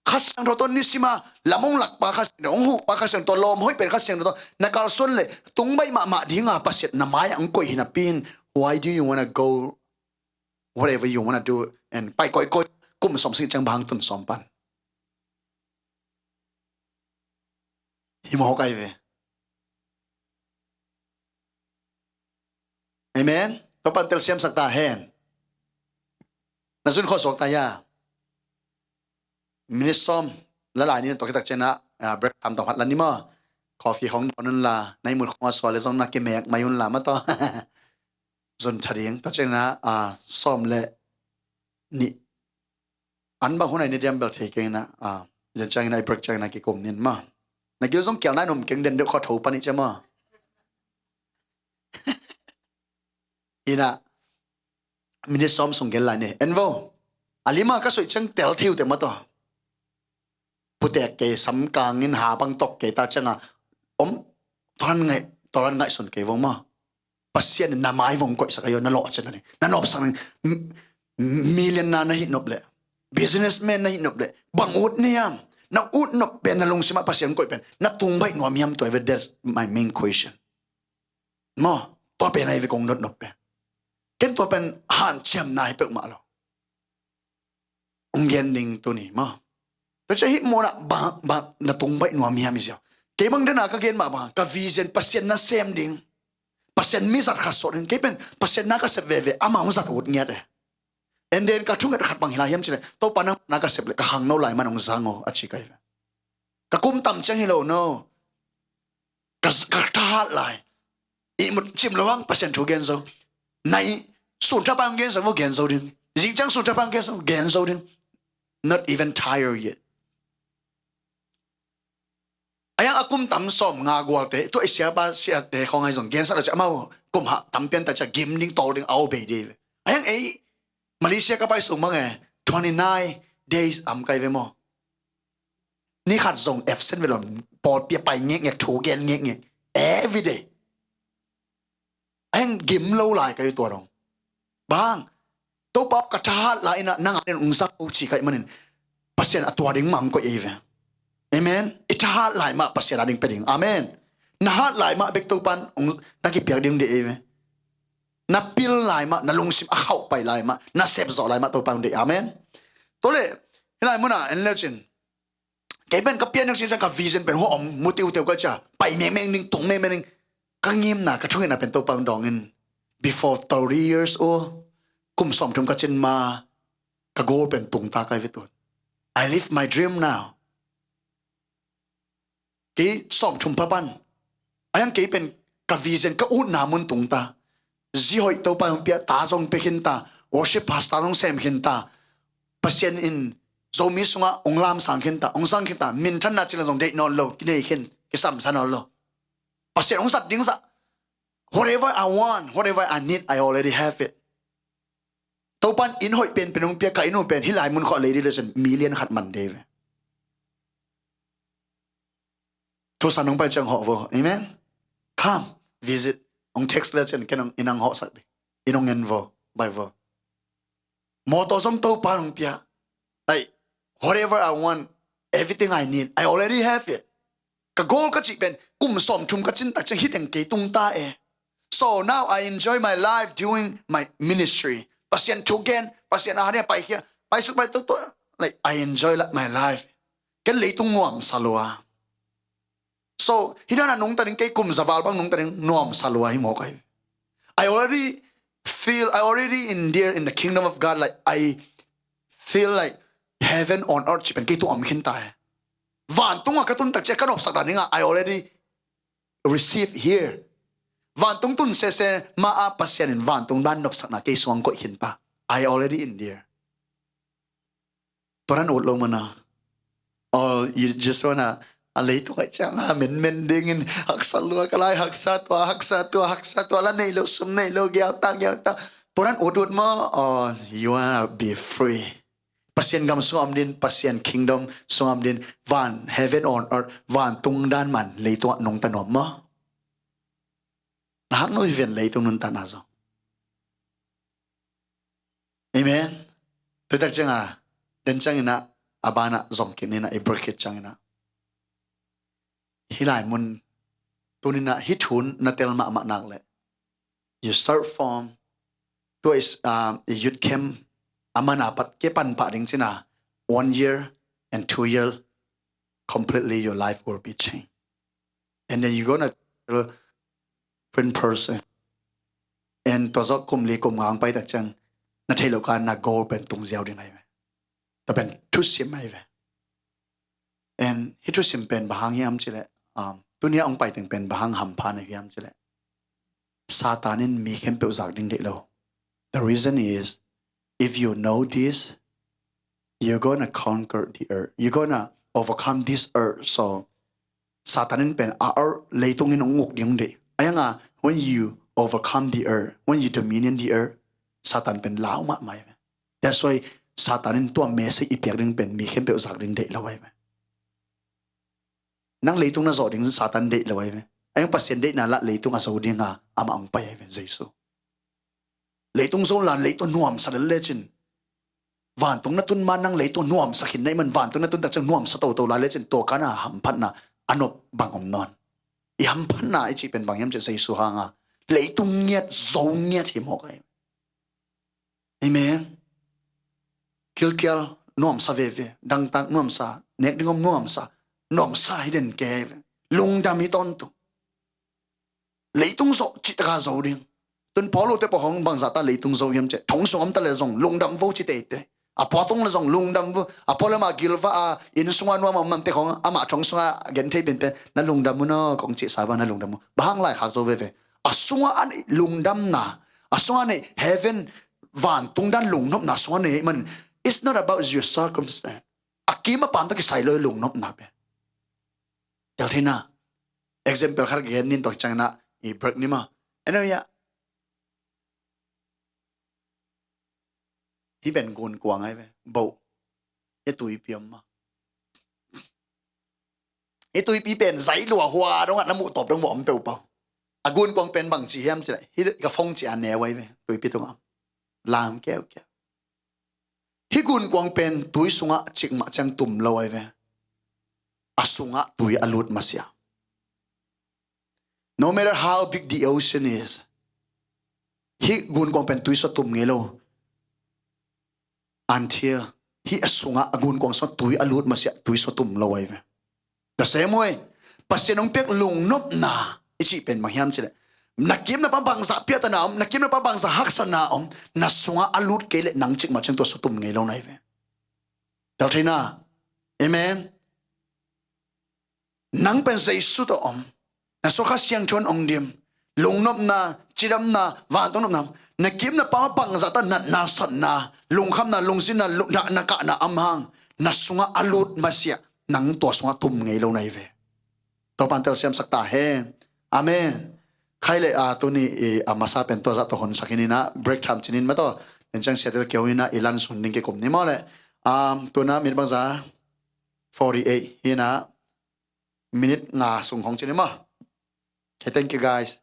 Kha Siangtho tawh nisima lam hong lakpa Kha Siangtho hong huhpa Kha Siangtho lawm hoih pen Kha Siangtho tawh na kalsuan le tung baih mahmah dinga Pasian na mai-ah hong koih hi napi in why do you wanna go whatever you wanna do and pai koikoi kum sawm sing ciang bang tun sawm pan. Hi mawk ai ve. Amen. Topan telsiam sak ta hen. Na zun khawh suak ta ya. Minit sawm la lai ni tawh kitak cianah break time tawh phat la ni maw? Coffee khong dawn unla na imut khong a sual le zong na kimek mai unla ma tawh. Zun tha ding tawh cianah sawm le nih an bang hun ai ni diam bel thei keng inah. Zan ciang inah i break ciang inah kikum nin ma na gil zong kial nai num keng den deuh khaw tho pani cia ma. Inah minit sawm sung gen lai ni en vo. A lima ka soih ciang tel thei uh te ma tawh. Putek kei samkangin ha bang tok kei ta cianga om toran ngaih toran ngaihsun kei vo ma. Pasian in na mai vong koihsak ayo na lawh cin na ni na nopsak ni. Million na na hih nop le businessman na hih nop le bang ut niam na ut nop pen na lungsimah Pasian koih pen na tung baih nuam hiam tua ve. That's my main question. Maw tua pen ai ve kong notnop pen ken tua pen hanciam na hi peuhmah lo. Ong gen ding tuni maw? Tua cia hih mawna bang bang na tung baih nuam hiam i ziau. Kei bang dena ka gen mah bang ka vision Pasian na sem ding. Pasian mi zat khat sawh ding kei pen Pasian na ka sep veve ama hong zat ut ngiat e. And then ka thunget khat bang hi lai hiam cile Topa nang na ka sep le ka khangno lai man hong zang aw a ci kai ve. Ka kum tam ciang hi lo no. Ka ka thahat lai. I mut cim lo ang Pasian thu gen zo. Nai sun thapa ang gen zo vo gen zo ding. Zing ciang sun thapa ang gen zo gen zo ding. Not even tired yet. Ayang a kum tam sawm nga gualte tu a siapa siate khong ai zong gensak lo cia amau kum ha tam pian ta cia gim ding tol ding au bei dei ve. Ayang ei Malaysia ka pai sung mang e twenty nine days am kai ve maw? Ni khat zong absent ve lo. Pawlpi a pai ngekngek thu gen ngekngek everyday. Ayang gim lo lai kai tua dong. Bang Topa ka thahat lai ina nang anin ung zak u ci kai manin Pasian a tua ding mang ko ei ve. Amen. I thahat lai mah Pasian a ding pe ding. Amen. Na hat lai mah bek Topan ung na kipiak ding de ei ve. Na pil lai mah na lungsim a khauh pai lai mah na sep zawh lai mah Topa ung de. Amen. Tole hilai muna en leucin kei pen ka pian nang sisa ka vision pen hua om mu tiuteu ka cia pai mengmeng ding tung mengmeng ding. Ka ngimna ka thungetna pen Topa ang dawngin before thirty years old kum sawm thum ka cin ma ka goal pen tungta kai vitun. I live my dream now. Kei sawm thum papan ayang kei pen ka vision ka utna mun tungta. Zi hoih Topa hong pia ta zong pia khinta. Worship pastor zong sem khinta. Pasian in Zomi sungah hong lamsang khinta hong sang khinta minthanna cila zong deih nawn lo kinei khin kisamsa nawn lo. Pasian hong zat dingsa. Whatever I want, whatever I need, I already have it. Topan inn hoih penpen hong pia ka inn uh pen hilai mun khawh lei dih lecin million khat man dei ve. Thusan hong pai ciang hawh vo. Amen. Come visit. Hong text lecin ken hong inang hawhsak dih. In hong en vo bai vo. Mawtaw zong Topa hong pia. Like, whatever I want, everything I need, I already have it. Ka goal ka cih pen, kum sawmthum ka cin tak ciang hih teng kei tung ta e. So now I enjoy my life doing my ministry. Pasian thu gen, Pasian a hania paikhia, paisuk pai toto. Like, I enjoy la-, my life. Ken leitung nuamsa lua. So, hih dan a nungta ding, kei kum za val bang nungta ding nuamsa lua hi mawk ahi. I already feel, I already endear in the kingdom of God, like, I feel like heaven on earth cih pen kei tung om khin ta hi. Vantung a ka tun tak ciang ka nopsak dan ding a, I already receive here. Vantung tun sese ma a Pasian in vantung dan nopsakna kei sung koih khin ta. I already endear. Tua dan ut lo mana. Or you just wanna, a leitung a ciang a menmen dingin, haksa lua ka lai, haksa tua, haksa tua, haksa tua, la nei lo, sum nei lo, giau ta, giau ta. Tua dan ut ut maw? Or you wanna be free? Pasian gam sung om din, Pasian kingdom sung om din, van, heaven on earth, vantung dan man leitung a nungta nuam maw? Na hak no hi ven leitung nuntakna zong. Amen. Tuitak ciang a, den ciangin a, a ban a zom kik ni na, i break it ciangin a. Hih lai mun, tuni na, hih thu na tel mahmah nak leh. You start from, tua is, um, i youth camp, a man a pat ke pan pah ding cin a, one year and two year, completely your life will be changed. And then you gonna feel different person. And tua zawh kum li kum nga hong pai tak ciang, na theih loh ka na goal pen tung ziau ding ahi ve. Tua pen thusim ahi ve. And hih thusim pen bang hang hiam cih leh, um, tuni a hong pai teng pen bang hang hampha na hiam cih leh, Satan in mi khempeuh zak ding deih lo. The reason is, if you know this, you're gonna conquer the earth. You're gonna overcome this earth. So, Satan in pen a earth, leitung in hong uk ding deih. A yang a, when you overcome the earth, when you dominion the earth, Satan pen lau mahmah hi ve. That's why Satan in tua message i piak ding pen mi khempeuh zak ding deih lo ahi ve. Nang leitung na zawh ding Satan deih lo ahi ve. A yang Pasian deihna lah leitung a zo ding a, amah hong pai ahi ve, Jesu. Leitung zo la, leitung nuamsa lel lecin. Vantung na tun ma nang leitung nuamsa khin na hih man, vantung na tun tak ciang nuamsa toto la lecin, tua kan a hamphatna a nop bang om nawn. I hamphatna i cih pen bang hiam cih Jesu hang a, leitung ngiat, zo ngiat hi mawk ahi. Amen. Kilkial nuamsa veve, dangtak nuamsa, nek ding om nuamsa, nuamsa hi den kei ve. Lungdam hi tawntung. Leitung zawh cih taka zo ding. Tun Paul te pawh hong bangzah ta leitung zo hiam cih. Thong sung om ta le zong lungdam vo ci teitei. A pua tung le zong lungdam vo. A pua le ma gilva a inn sunga nuam a om mamte khong amah thong sunga gen thei penpen. Na lungdam uh naw kong cih sa bang na lungdam uh. Bang hang laikhak zo veve. A sunga a neih lungdamna, a sunga a neih heaven, vantung dan lungnopna sunga neih man. It's not about your circumstance. A kim a pam ta kisai lo i lungnopna pen. Tel thei na. Example khat gen ning tua ciangin a i break ni maw. Eno ya. Hih pen gunkuang ahi ve. Bo. Hih tuipi om maw. Hih tuipi pen zai lua hua dong a na muh tawp dong vawh om peuh pau. A gunkuang pen bang ci hiam cih leh, hih ka phone ci a neu ahi ve. Tuipi tungah lam keukeu. Hih gunkuang pen tui sungah cik mah ciang tum lo ahi ve. A sungah tui a lut masiah. No matter how big the ocean is, hih gunkuang pen tui sua tum ngei lo. Until hih a sungah a gunkuang sungah tui a lut masiah tui sua tum lo ahi ve. The same way, Pasian hong piak lungnopna i cih pen bang hiam cih leh, na kim na pam bangzah piahtana om, na kim na pam bangzah haksatna om, na sungah a lut kei leh nang cik mah ciang tua sua tum ngei lo na hi ve. Tel thei na. Amen. Nang pen Jesu tawh om. Na sungah Kha Siangtho in hong dim. Lungnopna, cidamna, vantung nopna. Na kim na pam bangzah ta natna satna, lungkhamna, lungzinna, lu-, na, na kahna om hang. Na sungah a lut masiah, nang tua sungah tum ngei lo na hi ve. Topa'n telsiamsak ta hen. Amen. Khai le a tuni i a masa pen tua zah tawh honsak hi ni na, break tham cinin mataw. Nen ciang siate tawh keu hi na, i lunch hun ding kikum ni maw le. Um, tuna minute bangzah forty-eight hi na, minute nga sung khong cinin maw. Okay, thank you guys.